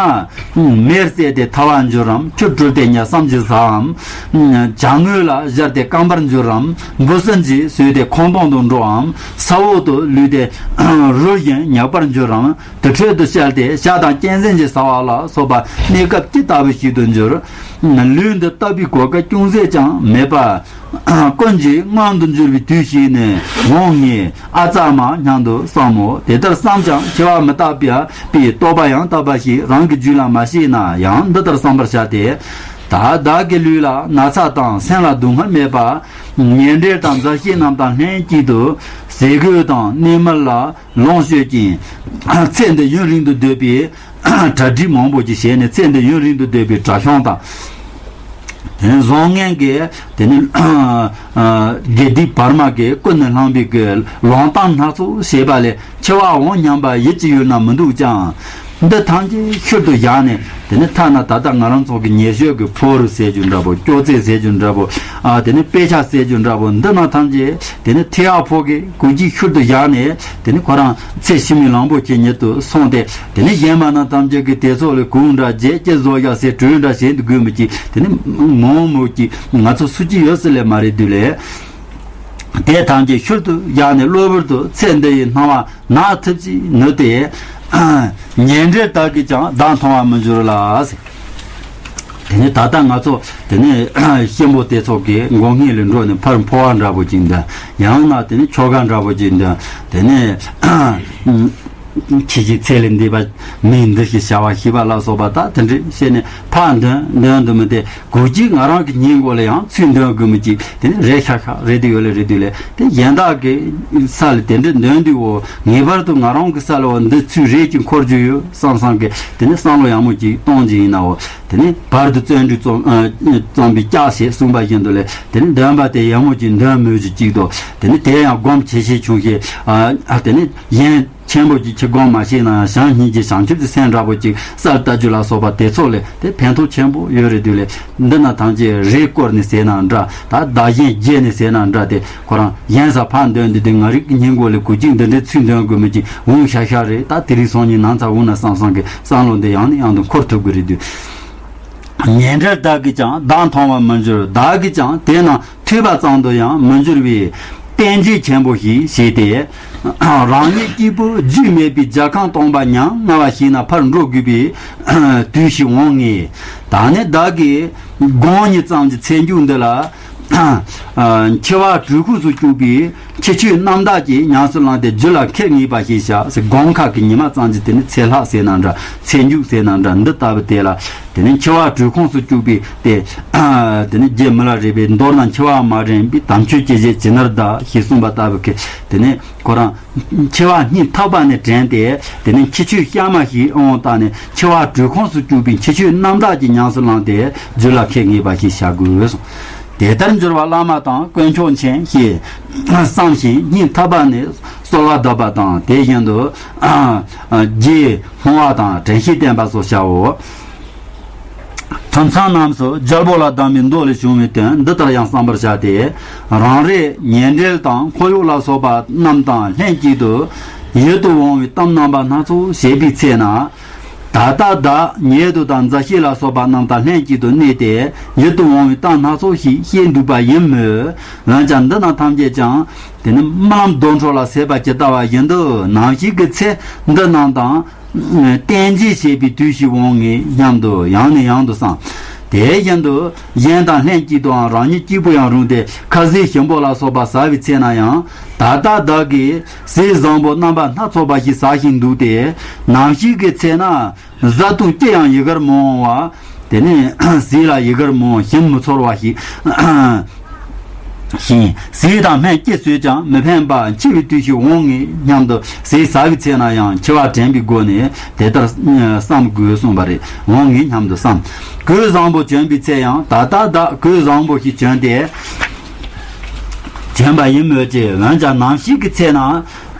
མེར་བསྲེགས་ཏེ་ཐལ་བར་འགྱུར་རམ། ཆུར་བཀྲུས་ཏེ་ཉ་སྲམ་གྱིས་ཟ་འམ། བྱ་རྔོས་ལ་སྦྱར་ཏེ་སྐམ་པར་འགྱུར་རམ། འབུ་སྲིན་གྱིས་ཟོས་ཏེ་ཁོང་སྟོང་དུ་འགྲོ་འམ། ས་འོག་ཏུ་ལུས་ཏེ་རུལ་ཞིང་མྱགས་པར་འགྱུར་རམ། དུར་ཁྲོད་དུ་བཤལ་ཏེ་བྱ་དང་གཅན་གཟན་གྱིས་ཟ་བ་ལ་སོགས་པ་གནས་སྐབས་ཅི་ལྟ་བུ་ཞིག་ཏུ་འགྱུར། ལུས་འདི་བཏབ་པའི་གོ་སྐབས་ཅུང་ཟད་ཀྱང་མེད་པ། ཀུན་གྱིས་མངོན་དུ་འགྱུར་བའི་དུས་ཤིག་ནས་འོང་ངེས་ཨ་ཙ་མ་སྙམ་དུ་བསམ་མོ། དེ་ལྟར་བསམས་ཀྱང་འཆི་བ་མི་རྟག་པའི་རྟོགས་པ་ཡང་དག་པ་ཞིག་རང་གི་རྒྱུད་ལ་མ་སྐྱེས་ན་ཡང་འདི་ལྟར་བསམ་པར་བྱ་སྟེ། ད་བདག་གི་ལུས་ལ་ན་ཚ་དང་སེམས་ལ་སྡུག་བསྔལ་མེད་པ། ཉེ་འབྲེལ་དང་མཛའ་བཤེས་རྣམས་དང་ལྷན་ཅིག་ཏུ་ དད་གུས་དང་གནས་མལ་ལ་ལོངས་སྤྱོད་ཅིང་། ཚེ་འདི་ཡུན་རིང་དུ་སྡོད་པའི་གྲ་སྒྲིག་མང་པོ་ཅིག་བྱས་ནས། ཚེ་འདི་ཡུན་རིང་དུ་སྡོད་པའི་གྲྭ་ཤོང་དང་། དེ་ནས་བཟང་ངན་གྱི་དེ་ནས་དགེ་སྡིག་བར་མ་གི་ཀུན་ནས་བསླངས་པའི་གི་ལོང་གཏམ་སྣ་ཚོགས་བྱས་པ་ལས་འཆི་བ་འོང་སྙམ་པ་ཡིད་ཀྱི་ཡུལ་ན་མི་འདུག་ཀྱང་། འདི་ཐམས་ཅད་ཤུལ་དུ་བཞག་ནས། དེ་ནས་ཐ་ན་ད་ལྟ་ང་རང་ཚོ་གི་ཉེ་ཤོས་ཀྱི་ཕོ་རུ་ཟེར་རྒྱུ་འདྲ་པོ། སྐྱོ་ཚེ་ཟེར་རྒྱུ་འདྲ་པོ། ཨ། དེ་ནས་དཔེ་ཆ་ཟེར་རྒྱུ་འདྲ་པོ། འདི་ན་ཐམས་ཅད་དེ་ནས་ཐེ་བ་ཕོ་གི་གུ་གཅིག་ཤུལ་དུ་བཞག་ནས། དེ་ནས་ཁོ་རང་ཚེ་ཕྱི་མའི་གླང་པོ་ཆེ་ཉིད་དུ་སོང་སྟེ། དེ་ནས་གཞན་པ་ན་ཐམས་ཅད་ཀྱི་དེ་ཚོ་ལས་གུང་འདྲ་བརྗེད་ཀྱི་བཟོ་ཡག་ཟེར་གྲོས་འདྲ་བྱེད་དགོས་མི་གཅིག་དེ་ནས་མང་མོ་གཅིག་ང་ཚོ་སུ་གཅིག་ཡོད་ས་ལས་མ་རེད་དུས་ལས། དེ་ཐམས་ཅད་ཤུལ་དུ་བཞག་ནས། གློ་བུར་དུ་ཚེ་འདི་ཡི་སྣང་བ་ན་ཐུབ་ཅིག་ནུས་ཏེ། ཉེ་འབྲེལ་དག་གིས་ཀྱང་བདག་མཐོང་བར་མི་འགྱུར་ལ། དེ་ནས་ད་ལྟ་ང་ཚོ་དེ་ནས་གཤིན་པོ་དེ་ཚོ་གི་མགོ་སྔས་ལ་འགྲོ་ནས་ཕར་འཕོ་བ་འདྲ་པོ་ཅིག་འདོན། ཡང་ན་དེ་ནས་ཆོ་ག་འདྲ་པོ་ཅིག་འདོན། དེ་ནས་ཁྱེད་ཀྱི་ཚེ་ལས་འདས་པ་མིའི་འདི་ཞེས་བྱ་བ་ཤེས་པ་ལ་སོགས་པ་དག་དེ་འདྲ་བྱས་ནས་ཕར་འདོན་འདོན་དུ་མི་དེ། གོ་གཅིག་ང་རང་གི་སྙིང་མགོ་ལ་ཡང་ཚུར་འདོན་དགོས་མི་གཅིག་དེ་ནི་རེད་ཤག་ཤག་རེད་དུ་ཡོད་ལེ་རེད་དུ་ལེ། དེ་གཞན་དག་གི་ས་ལ་དེ་འདྲ་འདོན་དུས། འོ། ངེས་པར་དུ་ང་རང་གི་ས་ལ་འོ་འདི་ཚུར་རེད་ཀྱི་འཁོར་རྒྱུ་ཡོད་བསམ་བསམ་གི། དེ་ནི་བསམ་བློ་ཡག་མོ་གཅིག་གཏོང་གི་ཡིན་ན། འོ། དེ་ནི་བར་དུ་བརྩོན་འགྲུས་རྩོམ་ཨ་རྩོམ་པའི་ལྕགས་ཞེས་གསུངས་པ་བཞིན་དུ་ལེ། དེ་ནི་འདོན་པ་དེ་ཡག་མོ་གཅིག་འདོན་མོས་ཀྱི་གཅིག་ཏུ། དེ་ནི་དེ་ཡང་སྒོམ་ཆེ་ཆེ་ཆུང་ཆེ། ཨ། དེ་ནི་གཞན་ཆེན་པོ་གཅིག་ཁྱི་སྒོམ་མ་ཤེས་ན་ཡང་། བྱང་སྙིང་རྗེ་བྱང་ཆུབ་ཀྱི་སེམས་འདྲ་པོ་གཅིག་གསལ་བཏབ་རྒྱུ་ལ་སོགས་པ་དེ་ཚོ་ལས་དེ་ཕན་ཐོགས་ཆེན་པོ་ཡོད་རེད་དུས་ལས། འདི་ན་ཐམས་ཅད་རེས་བསྐོར་ནས་ཟེར་ན་འདྲ། ད་བདག་གཞན་བརྗེས་ནས་ཟེར་ན་འདྲ། དེ་ཁོ་རང་གཞན་ས་ཕར་འདོན་དུས། དེ་ང་རང་གི་སྙིང་མགོ་ལ་གོ་གཅིག་འདི་འདྲའི་ཚུལ་འདོན་དགོས་མི་གཅིག་འོང་ཤ་ཤ་རེད། ད་དེ་རིང་སང་ཉིན་ནང་ཚ་འོང་ན་བསམ་བསམ་གི་བསམ་བློ་འདི་ཡང་ནས་ཡང་དུ་འཁོར་ཐུབ་ཀྱི་རེད་དུས། ཉེ་འབྲེལ་དག་གིས་ཀྱང་བདག་མཐོང་བར་མི་འགྱུར། བདག་གིས་ཀྱང་དེ་རྣམས་ཐོས་པ་ཙམ་དུ་ཡང་མི་འགྱུར་བའི་བསྟན་བཅོས་ཆེན་པོ་ཞིག་བྱས་ཏེ། རང་ཉིད་སྐྱེས་བུ་རྒྱུས་མེད་པའི་རྒྱལ་ཁམས་སྟོང་པ་ཉམ་ང་བ་ཞིག་ན་ཕར་འགྲོ་དགོས་པའི་དུས་ཤིག་འོང་ངེས། ད་ནི་བདག་གིས་དགོངས་ཉིད་ཙམ་གྱི་ཚེ་མཇུག་འདི་ལ། འཆི་བ་གྲོད་ཁོག་སུ་བཅུག་པའི་ཁྱད་ཆོས་རྣམ་དག་ཅིག་ཉམས་སུ་བླངས་ཏེ་རྒྱུད་ལ་ཁྱེར་ངེས་པ་ཞིག་བྱ། དགོང་ཁ་གི་ཉི་མ་ཙམ་གྱི་དེ་ནི་ཚེ་ལྷག་ཟེར་ན་འདྲ། ཚེ་མཇུག་ཟེར་ན་འདྲ། འདི་ལྟ་བུ་དེ་ལ། དེ་ནས་འཆི་བ་གྲོད་ཁོག་སུ་བཅུག་པའི་དེ། དེ་ནས་རྗེ་མི་ལ་རས་པས། མདོར་ན་འཆི་བ་མ་དྲན་པའི་དམ་ཆོས་ཅི་བྱེད་ཇི་ནར་གདའ་ཞེས་གསུངས་པ་ལྟ་བུ་གི། དེ་ནས་ཁོ་རང་འཆི་བ་སྙིང་ཐག་པ་ནས་དྲན་ཏེ། དེ་ནས་ཁྱད་ཆོས་གཤའ་མ་ཞིག་འོང་བཏང་ནས། འཆི་བ་གྲོད་ཁོག་སུ་བཅུག་པའི་ཁྱད་ཆོས་རྣམ་དག་ཅིག་ཉམས་སུ་བླངས་ཏེ་རྒྱུད་ལ་ཁྱེར་ངེས་པ་ཞིག་བྱ་དགོས་གསུངས། དེ་ལྟར་འགྱུར་བ་བླ་མ་དང་དཀོན་མཆོག་མཁྱེན་ཞེས་བསམ་ཞིང་སྙིང་ཐག་པ་ནས་གསོལ་བ་བཏབ་པ་དང་། དེ་བཞིན་དུ་རྗེ་ཕུང་བ་དང་དྲན་ཤེས་བསྟེན་པ་སོགས་བྱའོ། ཐུན་མཚམས་རྣམས་སུ་རྒྱལ་པོ་ལ་གདམས་པའི་མདོ་ལས་བྱུང་བའི་དོན་འདི་ལྟར་ཡང་བསམ་པར་བྱ་སྟེ། རང་རེ་ཉེ་འབྲེལ་དང་འཁོར་གཡོག་ལ་སོགས་པ་རྣམས་དང་ལྷན་ཅིག་ཏུ་ཡིད་དུ་འོང་བའི་གཏམ་རྣམ་པ་སྣ་ཚོགས་བཤད་པའི་ཚེ་ན། ད་ལྟ་བདག་ཉེ་དུ་དང་མཛའ་བཤེས་ལ་སོགས་པ་རྣམས་དང་ལྷན་ཅིག་ཏུ་གནས་ཏེ། ཡིད་དུ་འོང་བའི་གཏམ་སྣ་ཚོགས་ཤིག་བཤད་འདུག་པ་ཡིན་མོད། འོན་ཀྱང་འདི་རྣམས་ཐམས་ཅད་ཀྱང་དེ་ནི་རྨི་ལམ་དུར་ཁྲོད་ལ་ཟད་པ་ཇི་ལྟ་བ་བཞིན་དུ། ནམ་ཞིག་གི་ཚེ་འདི་རྣམས་དང་བསྟན་བཅོས་བྱེད་པའི་དུས་ཤིག་འོང་ངེས་སྙམ་དུ་ཡང་ནས་ཡང་དུ་བསམ། དེ་བཞིན་དུ་གཞན་དང་ལྷན་ཅིག་ཏུའང་རང་ཉིད་སྐྱིད་པོ་ཡང་རུང་སྟེ། ཁ་ཟས་ཞིམ་པོ་ལ་སོགས་པ་ཟ་བའི་ཚེ་ན་ཡང་། ད་ལྟ་བདག་གིས་ཟས་བཟང་པོ་རྣམ་པ་སྣ་ཚོགས་པ་ཞིག་ཟ་བཞིན་འདུག་སྟེ། ནམ་ཞིག་གི་ཚེ་ན་བཟའ་བཏུང་ཅི་ཡང་ཡི་གར་མི་འོང་བ། དེ་ནས་ཟས་ལ་ཡི་གར་མི་འོང་། ཞིམ་མི་ཚོར་བ་ཞིག་ཞིང་། ཟས་དང་སྨན་ཅི་ཟོས་ཀྱང་མི་ཕན་པ། འཆི་བའི་དུས་ཤིག་འོང་ངེས་སྙམ་དུ། ཟས་ཟ་བའི་ཚེ་ན་ཡང་འཆི་བ་དྲན་པའི་སྒོ་ནས་དེ་ལྟར་བསམ་དགོས་གསུངས་པ་རེད། འོང་ངེས་སྙམ་དུ་བསམ། གོས་བཟང་པོ་གྱོན་པའི་ཚེ་ཡང་། ད་ལྟ་བདག་གོས་བཟང་པོ་ཞིག་གྱོན་ཏེ་གྱོན་པ་ཡིན་མོད་ཀྱི། འོན་ཀྱང་ནམ་ཞིག་གི་ཚེ་ན།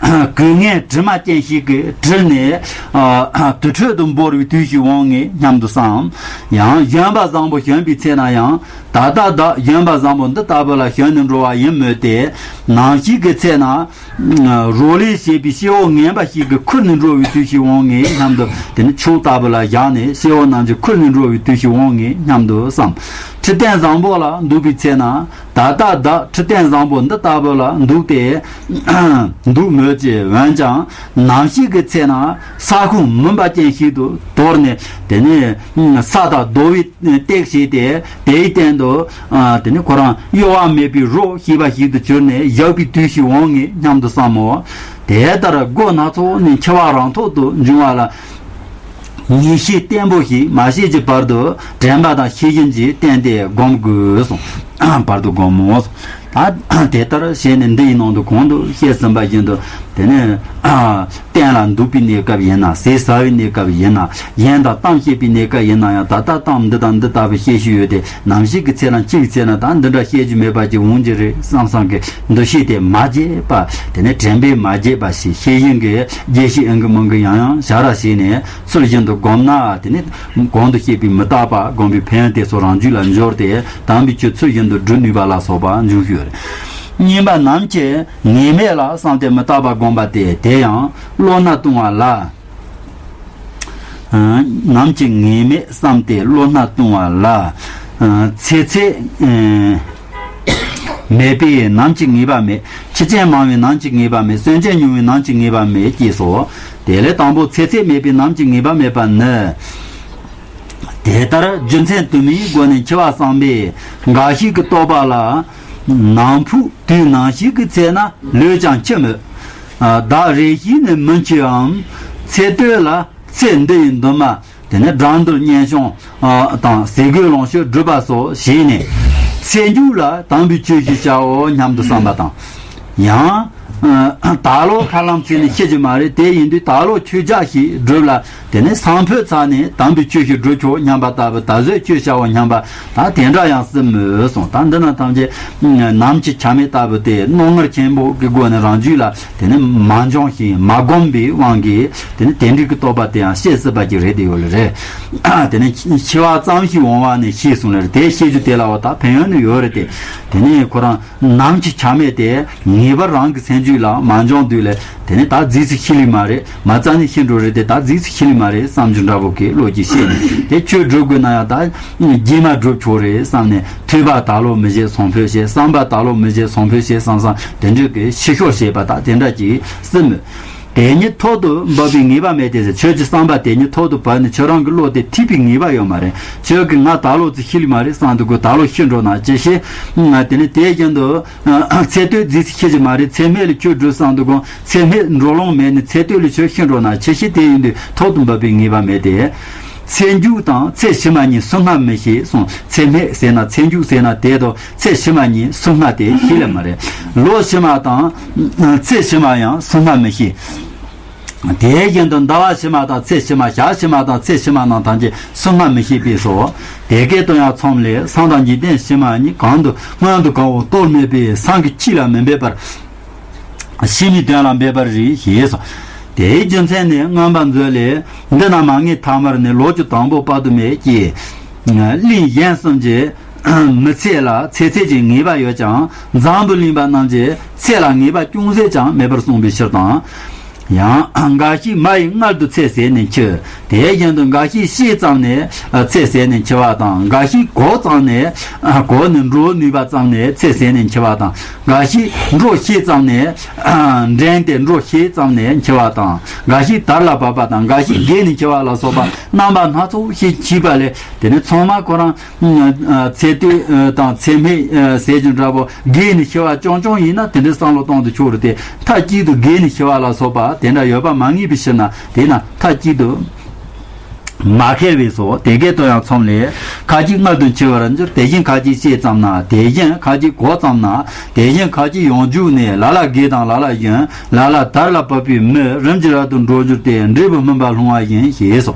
གོས་ངན་དྲི་མ་ཅན་ཞིག་གིས་དྲིལ་ནས། ཨ། དུར་ཁྲོད་དུ་འབོར་བའི་དུས་ཤིག་འོང་ངེས་སྙམ་དུ་བསམ། ཡང་གཞོན་པ་བཟང་པོ་གྱོན་པའི་ཚེ་ན་ཡང་། ད་ལྟ་བདག་གཞོན་པ་བཟང་པོ་འདི་ལྟ་བུ་ལ་ཞོན་ནས་འགྲོ་བ་ཡིན་མོད་དེ། ནམ་ཞིག་གི་ཚེ་ན། རོ་ལངས་བྱེད་པའི་སྐྱེ་བོ་ངན་པ་ཞིག་གིས་ཁུར་ནས་འགྲོ་བའི་དུས་ཤིག་འོང་ངེས་སྙམ་དུ། དེ་ནི་ཆུ་ལྟ་བུ་ལ་བཞག་ནས་སྐྱེ་བོ་རྣམས་ཀྱིས་ཁུར་ནས་འགྲོ་བའི་དུས་ཤིག་འོང་ངེས་སྙམ་དུ་བསམ། ཁྲི་སྟན་བཟང་པོ་ལ་འདུག་པའི་ཚེ་ན། ད་ལྟ་བདག་ཁྲི་སྟན་བཟང་པོ་འདི་ལྟ་བུ་ལ་འདུག་སྟེ། འདུག་མོད་ཀྱི། འོན་ཀྱང་ནམ་ཞིག་གི་ཚེ་ན་ས་ཁོངས་མུན་པ་ཅན་ཞིག་ཏུ་དོར་ནས། དེ་ནས་ས་དང་རྡོ་བའི་སྟེགས་ཤིག་སྟེ། དེའི་སྟེང་དུ། ཨ། དེ་ནས་ཁོ་རང་གཡོ་བ་མེད་པའི་རོ་ཞེས་པ་ཞིག་ཏུ་གྱུར་ནས་བཞག་པའི་དུས་ཤིག་འོང་ངེས་སྙམ་དུ་བསམ་མོ། དེ་ལྟར་སྒོ་སྣ་ཚོགས་ནས་འཆི་བ་རང་ཐོག་ཏུ་འབྱུང་བ་ལ། ངེས་ཤེས་བརྟན་པོ་ཞིག་མ་སྐྱེས་ཀྱི་བར་དུ་དྲན་པ་དང་ཤེས་བཞིན་གྱིས་བསྟེན་ཏེ་སྒོམ་དགོས་སོ། བར་དུ་སྒོམ་མོ། ད་དེ་ལྟར་བྱས་ནས་འདི་ཡི་ནང་དུ་གོང་དུ་བཤད་ཟིན་པ་བཞིན་དུ། དེ་ནས་གཏན་ལ་འདུག་པའི་གནས་སྐབས་ཡིན་ན། ཟས་ཟ་བའི་གནས་སྐབས་ཡིན་ན། གཞན་དང་གཏམ་བཤད་པའི་གནས་སྐབས་ཡིན་ན་ཡང་། ད་ལྟ་གཏམ་འདི་དང་འདི་ལྟ་བུ་བཤད་བཞིན་ཡོད་དེ། ནམ་ཞིག་གི་ཚེ་ན། ཅིག་ཚེ་ན་ད་འདི་འདྲ་བཤད་རྒྱུ་མེད་པ་ཅིག་འོང་རྒྱུ་རེད་བསམ་བསམ་གྱི་འདུ་ཤེས་དེ་མ་བརྗེད་པ། དེ་ནས་དྲན་པས་མ་བརྗེད་པ་ཞིག་ཤེས་བཞིན་གྱི་བརྗེད་ཤེས་ཨང་གི་མང་གི་ཡང་ཡང་ཞར་བྱས་ནས། ཚུལ་བཞིན་དུ་བསྒོམས་ན། དེ་ནི་གོང་དུ་བཤད་པའི་མི་རྟག་པ་བསྒོམ་པའི་ཕན་ཡོན་དེ་ཚོ་རང་རྒྱུད་ལ་འབྱོར་ཏེ། དམ་པའི་ཆོས་ཚུལ་བཞིན་དུ་སྒྲུབ་ནུས་པ་ལ་སོགས་པ་འབྱུང་ཤོས་རེད། གཉིས་པ། ནམ་གྱི་ངེས་མེད་ལ་བསམས་ཏེ་མི་རྟག་པ་བསྒོམ་པ་སྟེ། དེ་ཡང་བློ་སྣ་བཏང་བ་ལ། ནམ་གྱི་ངེས་མེད་བསམས་ཏེ་བློ་སྣ་བཏང་བ་ལ། ཚེ་ཚད་མེད་པས་ནམ་གྱི་ངེས་པ་མེད། ཆུ་ཆེན་མང་བས་ནམ་གྱི་ངེས་པ་མེད། སོན་ཆེན་ཉུང་བས་ནམ་གྱི་ངེས་པ་མེད་ཅེས་སོ། དེ་ལས་དང་པོ། ཚེ་ཚད་མེད་པས་ནམ་གྱི་ངེས་པ་མེད་པ་ནི། དེ་ལྟར་རྒྱུ་མཚན་དུ་མའི་སྒོ་ནས་འཆི་བ་བསམ་པས་འགའ་ཞིག་གི་རྟོག་པ་ལ། ནམ་ཕུགས་དུས་ནམ་ཞིག་གི་ཚེ་ན་ལུས་ཀྱང་འཆི་མོད། བདག་རེ་ཞིག་ནི་མི་འཆི་འམ། ཚེ་སྟོད་ལ་ཚེ་འདི་ཡི་འདུན་མ། དེ་ནས་དགྲ་འདུལ་གཉེན་སྐྱོང་དང་ཟས་གོས་ལོངས་སྤྱོད་སྒྲུབ་པ་སོགས་བྱས་ནས། ཚེ་མཇུག་ལ་དམ་པའི་ཆོས་ཤིག་བྱའོ་སྙམ་དུ་བསམ་པ་དང་། ཡང་། ད་ལོ་ཁ་ལམ་ཚེ་ནས་ཤི་རྒྱུ་མ་རེད། དེ་ཡིན་དུས་ད་ལོ་ཆོས་རྒྱགས་ཤིག་སྒྲུབ་ལ། དེ་ནས་སང་ཕོད་ཚར་ནས་དམ་པའི་ཆོས་ཤིག་སྒྲུབ་ཆོག་སྙམ་པ་ལྟ་བུ། ད་གཟོད་ཆོས་བྱའོ་སྙམ་པ། ད་དེ་འདྲ་ཡང་སྲིད་མོད་གསུངས། ད་འདི་ན་ཐམས་ཅད་ནམ་འཆི་ཆ་མེད་ལྟ་བུ་དེ་རྣོ་ངར་ཆེན་པོ་གི་སྒོ་ནས་རང་རྒྱུད་ལ་དེ་ནས་མ་འབྱུང་ཞིང་མ་བསྒོམས་པའི་དབང་གིས། དེ་ནས་དེ་འདྲའི་གི་རྟོག་པ་དེ་ཡང་སྐྱེ་སྲིད་པ་ཅིག་རེད། དེ་ཡོད་ལེ་རེད། དེ་ནས་འཆི་བ་ཙམ་ཞིག་འོང་བ་ནི་ཤེས་གསུངས་ལེ་རེད། དེ་ཤེས་རྒྱུ་དེ་ལའོ་ད་ཕན་ཡོན་ནི་ཡོད་རེད་དེ། དེ་ནས་ཁོ་རང་ནམ་འཆི་ཆ་མེད་དེ་ངེས་པར་རང་གི་སེམས་རྒྱུད་ལ་མ་འབྱུང་དུས་ལས། དེ་ནས་ད་རྫིས་སུ་ཤི་ལི་མ་རེད། མ་རྩ་ནས་ཤི་འགྲོ་རེད་དེ། ད་རྫིས་སུ་ཤི་ལི་མ་རེད་བསམ་རྒྱུ་འདྲ་པོ་གི་བློ་གིས་ཤེས་ནས། དེ་ཆོས་སྒྲུབ་དགོས་ན་ཡང་ད་རྗེས་མ་སྒྲུབ་ཆོག་རེད་བསམ་ནས། ཐོས་པ་ད་ལོ་མི་བྱེད་སང་ཕོད་བྱེད། བསམ་པ་ད་ལོ་མི་བྱེད་སང་ཕོད་བྱེད་བསམ་བསམ་དེ་འདྲ་གི་ཤི་ཤོར་བྱེད་པ་དང་དེ་འདྲ་ཅིག་སྲིད་མོད། དེ་ཉིད་ཐོག་ཏུ་འབབ་པའི་ངེས་པ་མེད་དེ་ཟེར། ཁྱོད་ཀྱི་བསམ་པ་དེ་ཉིད་ཐོག་ཏུ་བབས་ནས་ཁྱོད་རང་གི་བློ་དེ་ཐིག་པའི་ངེས་པ་ཡོད་མ་རེད། ཁྱོད་ཀྱིས་ང་ད་ལོ་ཙི་ཤི་ལི་མ་རེད་བསམ་དུས་ཀོ་ད་ལོ་ཤི་འགྲོ་ན་ཅི་ཤེས། དེ་ནས་དེ་བཞིན་དུ། ཚེ་སྟོད་རྫིས་སུ་ཤི་གི་མ་རེད། ཚེ་སྨད་ལ་ཁྱོད་སྒྲུབ་བསམ་དུས་ཀོ་ཚེ་སྨད་འགྲོ་ལོང་མེད་ནས་ཚེ་སྟོད་ལ་ཁྱོད་ཤི་འགྲོ་ན་ཅི་ཤེས། དེ་ཡིན་དུས་ཐོག་ཏུ་འབབ་པའི་ངེས་པ་མེད་དེ། ཚེ་མཇུག་དང་ཚེ་ཕྱི་མ་གཉིས་སུ་སྔ་མི་ཤེས་གསུངས། ཚེ་སྨད་ཟེར་ན་ཚེ་མཇུག་ཟེར་ན་དེ་དང་ཚེ་ཕྱི་མ་གཉིས་སུ་སྔ་དེ་ཤེས་ལེ་མ་རེད། ལོ་ཕྱི་མ་དང་ཚེ་ཕྱི་མ་ཡང་སུ་སྔ་མི་ཤེས། དེ་བཞིན་དུ་ཟླ་བ་ཕྱི་མ་དང་ཚེ་ཕྱི་མ། ཞག་ཕྱི་མ་དང་ཚེ་ཕྱི་མ་རྣམས་ཐམས་ཅད་སུ་སྔ་མི་ཤེས་པས་སོ། དེ་སྐད་དུ་ཡང་མཚམས་ལས། སང་དང་འཇིག་རྟེན་ཕྱི་མ་གཉིས། གང་དུ་སྔོན་དུ་གང་བོ་གཏོར་མེད་པས། སང་གི་ཕྱི་ལ་མི་འབད་པར། ཕྱི་མའི་དོན་ལ་འབད་པར་རིགས་ཞེས་སོ། དེའི་རྒྱུ་མཚན་ནི་མངོན་པ་མཛོད་ལས། འདི་ན་མ་ངེས་ཐ་མར་ནི། ལོ་རྒྱུས་དང་པོ་དཔག་ཏུ་མེད་ཀྱི། གླིང་གཞན་གསུམ་གྱི་མི་ཚེ་ལ་ཚེ་ཚད་ཀྱི་ངེས་པ་ཡོད་ཀྱང་། འཛམ་བུ་གླིང་པ་རྣམས་ཀྱིས་ཚེ་ལ་ངེས་པ་ཅུང་ཟད་ཀྱང་མེད་པར་གསུངས་པའི་ཕྱིར་དང་། ཡང་འགའ་ཞིག་མ་ཡི་མངལ་དུ་ཚེ་ཟད་ནས་འཆི། དེ་བཞིན་དུ་འགའ་ཞིག་ཤེས་ཙམ་ནས་ཚེ་ཟད་ནས་འཆི་བ་དང་། འགའ་ཞིག་གོ་ཙམ་ནས་གོ་ནས་འགྲོ་ནུས་པ་ཙམ་ནས་ཚེ་ཟད་ནས་འཆི་བ་དང་། འགའ་ཞིག་འགྲོ་ཤེས་ཙམ་ནས། འདྲེན་ཏེ་འགྲོ་ཤེས་ཙམ་ནས་འཆི་བ་དང་། འགའ་ཞིག་དར་ལ་བབས་པ་དང་། འགའ་ཞིག་བརྒལ་ནས་འཆི་བ་ལ་སོགས་པ་རྣམ་པ་སྣ་ཚོགས་ཤིག་མཆིས་པ་ལས། དེ་ནི་ཚང་མ་ཁོ་རང་ཚེ་སྟོད་དང་ཚེ་སྨད་ཟེར་རྒྱུ་འདྲ་པོ་བརྒལ་ནས་འཆི་བ་རྐྱང་རྐྱང་ཡིན་ན་དེ་འདྲའི་བསམ་བློ་གཏོང་དུ་ཆོག་རེད་དེ། མཐའ་གཅིག་ཏུ་བརྒལ་ནས་འཆི་བ་ལ་སོགས་པ་དེ་འདྲ་ཡོད་པ་མ་ངེས་པའི་ཕྱིར་ན། དེས་ན་མཐའ་གཅིག་ཏུ་མ་ཁེལ་བས་སོ། དེ་སྐད་དུ་ཡང་མཚམས་ལས། ཁ་ཅིག་མངལ་དུ་འཆི་བར་འགྱུར། དེ་བཞིན་ཁ་ཅིག་ཤེས་ཙམ་ན། དེ་བཞིན་ཁ་ཅིག་གོ་ཙམ་ན། དེ་བཞིན་ཁ་ཅིག་ཡང་འཇུག་ནས། ལ་ལ་བརྒལ་དང་ལ་ལ་ཞོན། ལ་ལ་དར་ལ་བབས་པའི་མི། རིམ་གྱིས་རབ་ཏུ་འགྲོ་འགྱུར་ཏེ། འབྲས་བུ་སྨིན་པ་ལྷུང་བ་བཞིན་ཞེས་སོ།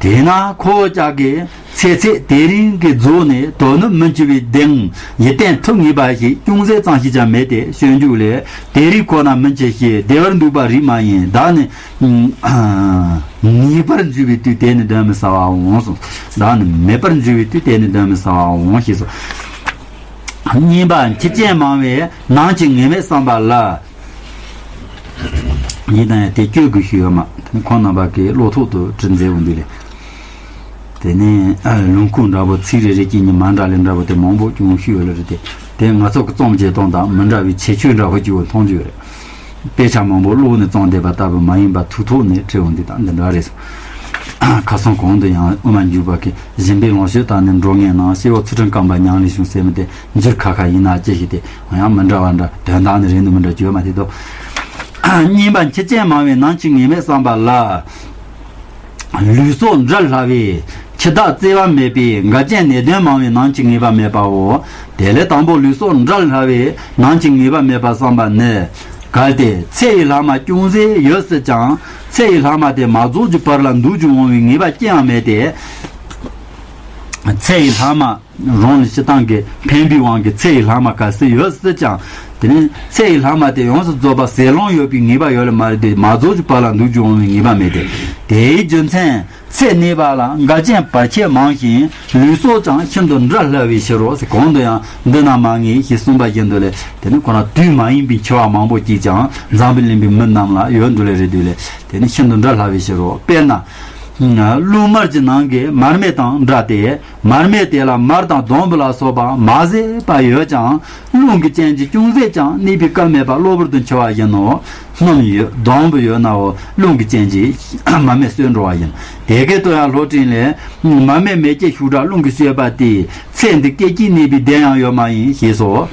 དེས་ན་ཁོ་བོ་ཅག་གིས་ཚེ་ཚད་དེ་རིང་གི་རྫོགས་ནས་དོན་ནི་མི་འཆི་བའི་གདེང་ཡིད་བརྟན་ཐུབ་ངེས་པ་ཞིག་ཅུང་ཟད་ཙམ་ཞིག་ཀྱང་མེད་དེ། སྤྱོད་འཇུག་ལས། དེ་རིང་ཁོ་ན་མི་འཆི་ཞེས། བདེ་བར་འདུག་པ་རིགས་མ་ཡིན། བདག་ནི་ངེས་པར་འབྱུང་བའི་དུས་དེ་ནི་གདོན་མི་ཟ་བའོ་གསུངས། བདག་ནི་མེད་པར་འབྱུང་བའི་དུས་དེ་ནི་གདོན་མི་ཟ་བའོ་ཞེས་སོ། གཉིས་པ། འཆི་རྐྱེན་མང་བས་ནམ་གྱི་ངེས་མེད་བསམ་པ་ལ། ཡིན་ན་ཡང་དེ་བཅོས་དགོས་ཤེས་ཡོད་མ། དེ་ནི་ཁོང་རྣམ་པ་གིས་བློ་ཐོག་ཏུ་དྲི་མཛད་འོང་དུས་ལས། དེ་ནས་ལུང་ཁུངས་འདྲ་པོ་ཚིག་རེ་རེ་གཅིག་གཉིས་མ་འདྲ་ལས་འདྲ་པོ་དེ་མང་པོ་བྱུང་ཤེས་ཡོད་ལ་རེད་དེ། དེ་ང་ཚོ་གི་རྩོམ་བྱེད་སྟངས་དང་མི་འདྲ་བའི་ཁྱད་ཆོས་འདྲ་པོ་ཅིག་མཐོང་རྒྱུ་རེད། དཔེ་ཆ་མང་པོ་ཀློག་ནས་བརྩམས་བསྡད་པ་ལྟ་བུ་མ་ཡིན་པར་ཐུགས་ཐོག་ནས་བྲིས་འོང་དུས་ད་འདི་འདྲ་རེད། ཁ་སང་གོང་དུ་ཡང་དབུ་མ་འཇུག་པ་གིས་སྦྱིན་པའི་ལོངས་སྤྱོད་དང་ནི་འགྲོ་ངེས་ནང་སྐྱེ་བོ་ཚུལ་ཁྲིམས་བསྐམས་པ་མྱང་ལས་བྱུང་ཟེར་མི་དེ་འགྱུར་ཁ་ཁ་ཡིན་ན་ཅི་ཞིག་དེ་ཡང་མི་འདྲ་བ་འདྲ། དོན་དག་ནི་རེད་འདུག་མི་འདྲ་བརྗོད་མ་ཐུབ་དོ། གཉིས་པ། འཆི་རྐྱེན་མང་བས་ནམ་འཆི་ངེས་མེད་བསམ་པ་ལ། ལུས་སྲོག་འབྲལ་སླ་བས་ འཆི་བདག་བརྩེ་བ་མེད་པའི་འགལ་རྐྱེན་ནད་གདོན་མང་བའི་ནང་གི་ངེས་པ་མེད་པའོ། དེ་ལས་དང་པོ་ལུས་སྲོག་འབྲལ་སླ་བའི་ནང་གི་ངེས་པ་མེད་པ་བསམ་པ་ནི། གལ་ཏེ་ཚེ་ཡི་ལྷག་མ་ཅུང་ཟད་ཡོད་སྲིད་ཀྱང་། ཚེ་ཡི་ལྷག་མ་དེ་མ་རྫོགས་ཀྱི་བར་ལ་འདུག་ཅིང་འོང་བའི་ངེས་པ་ཅི་ཡང་མེད་དེ། ཚེ་ཡི་ལྷག་མ། རང་ལ་སྤྱི་བཏང་གི་ཕན་པའི་དབང་གིས་ཚེ་ཡི་ལྷག་མ་ག་ཚོད་ཡོད་སྲིད་ཀྱང་། དེ་ནི་ཚེ་ཡི་ལྷག་མ་དེ་ཡོངས་སུ་རྫོགས་པ་ཟད་ལོང་ཡོད་པའི་ངེས་པ་ཡོད་ལ་མ་རེད་དེ། མ་རྫོགས་ཀྱི་བར་ལ་འདུག་ཅིང་འོང་བའི་ངེས་པ་མེད་དེ། དེའི་རྒྱུ་མཚན། ཚེ་གནས་པ་ལ་འགལ་རྐྱེན་བར་ཆད་མང་ཞིང་ལུས་སྲོག་ཀྱང་ཤིན་ཏུ་འབྲལ་སླ་བའི་ཕྱིར་རོ། གོང་དུ་ཡང་འདི་ན་མ་ངེས་ཞེས་གསུངས་པ་བཞིན་དུ་ལས། དེ་ནི་ཁོ་ན་དུས་མ་ཡིན་པའི་འཆི་བ་མང་པོ་ཅིག་ཀྱང་འཛམ་བུ་གླིང་པའི་མི་རྣམས་ལ་ཡོད་འགྲོ་ལེ་རེད་འདུག་ལས། དེ་ནི་ཤིན་ཏུ་འབྲལ་སླ་བའི་ཕྱིར་རོ། དཔེར་ན། རླུང་མར་གྱི་ནང་གི་མར་མེ་དང་འདྲ་སྟེ། མར་མེ་དེ་ལ་མར་དང་སྡོང་བུ་ལ་སོགས་པ་མ་ཟད་པ་ཡོད་ཀྱང་། རླུང་གི་རྐྱེན་གྱིས་ཅུང་ཟད་ཀྱང་གནས་པའི་སྐབས་མེད་པ་གློ་བུར་དུ་འཆི་བ་ཡིན་ནོ། སྣུམ་ཡོད་སྡོང་བུ་ཡོད་ནའོ། རླུང་གི་རྐྱེན་གྱིས་མར་མེ་གསོས་འགྲོ་བ་ཡིན། དེ་སྐད་དུ་ཡང་ལྷོ་སྤྲིན་ལས། མར་མེ་མེ་སྐྱེས་ཤུགས་དྲག་རླུང་གིས་གསོས་པ་སྟེ། ཚེ་འདི་སྐད་ཅིག་གནས་པའི་བདེ་ཡང་ཡོད་མ་ཡིན་ཞེས་སོ།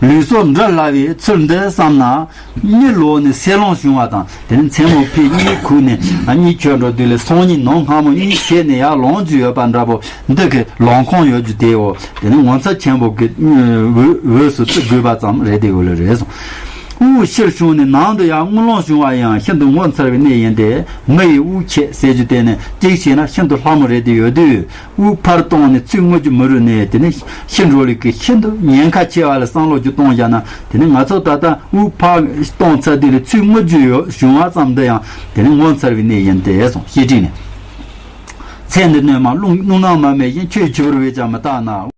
ལུས་སྲོག་འབྲལ་སླ་བའི་ཚུལ་འདི་བསམ་ན། གཉིད་ལོག་ནས་སེམས་ལོང་བྱུང་བ་དང་། དེ་ནི་མཚན་མོ་ཕའི་གཉིད་ཁུག་ནས་གཉིད་ཁྱོད་འགྲོ་དུས་ལས་སང་ཉིན་ནངས་སྔ་མོ་གཉིད་སད་ནས་ཡར་ལོང་རྒྱུ་ཡོད་པ་འདྲ་པོ། འདི་གི་ལོང་ཁུངས་ཡོད་རྒྱུ་དེའོ། དེ་ནི་ངོ་མཚར་ཆེན་པོ་གི་འོད་འོད་སུ་བརྩི་དགོས་པ་ཙམ་རེད་དེ་འོ་ལེ་རེད་སོང་། དབུགས་ཕྱིར་ཕྱུང་ནས་ནང་དུ་ཡང་རྔུལ་ལོང་བྱུང་བ་ཡང་ཤིན་ཏུ་ངོ་མཚར་བའི་གནས་ཡིན་ཏེ། མི་ཡི་དབུགས་ཆད་ཟེར་རྒྱུ་དེ་ནི་གཅིག་བྱས་ན་ཤིན་ཏུ་ལྷ་མོ་རེད་དེ་ཡོད་དུས། དབུགས་ཕར་བཏང་ནས་ཚུར་རྔུལ་རྒྱུ་མི་རུང་ནས། དེ་ནི་ཤི་འགྲོ་ལུགས་ཀྱི་ཤིན་ཏུ་ཉེན་ཁ་ཆེ་བ་ལ་བསམ་བློ་རྒྱུ་གཏོང་བཞག་ན། དེ་ནི་ང་ཚོ་ད་ལྟ་དབུགས་ཕར་བཏང་ཚར་དུས་ལ་ཚུར་རྔུལ་རྒྱུ་ཡོད་བྱུང་བ་ཙམ་འདི་ཡང་དེ་ནི་ངོ་མཚར་བའི་གནས་ཡིན་ཏེ་སོང་། བཤེས་སྤྲིང་ནས། ཚེ་འདི་སྣོན་མ་རླུང་རླུང་ནང་མ་མེད་བཞིན། ཆོས་ཆུ་བུར་བས་ཀྱང་མི་རྟག་ན།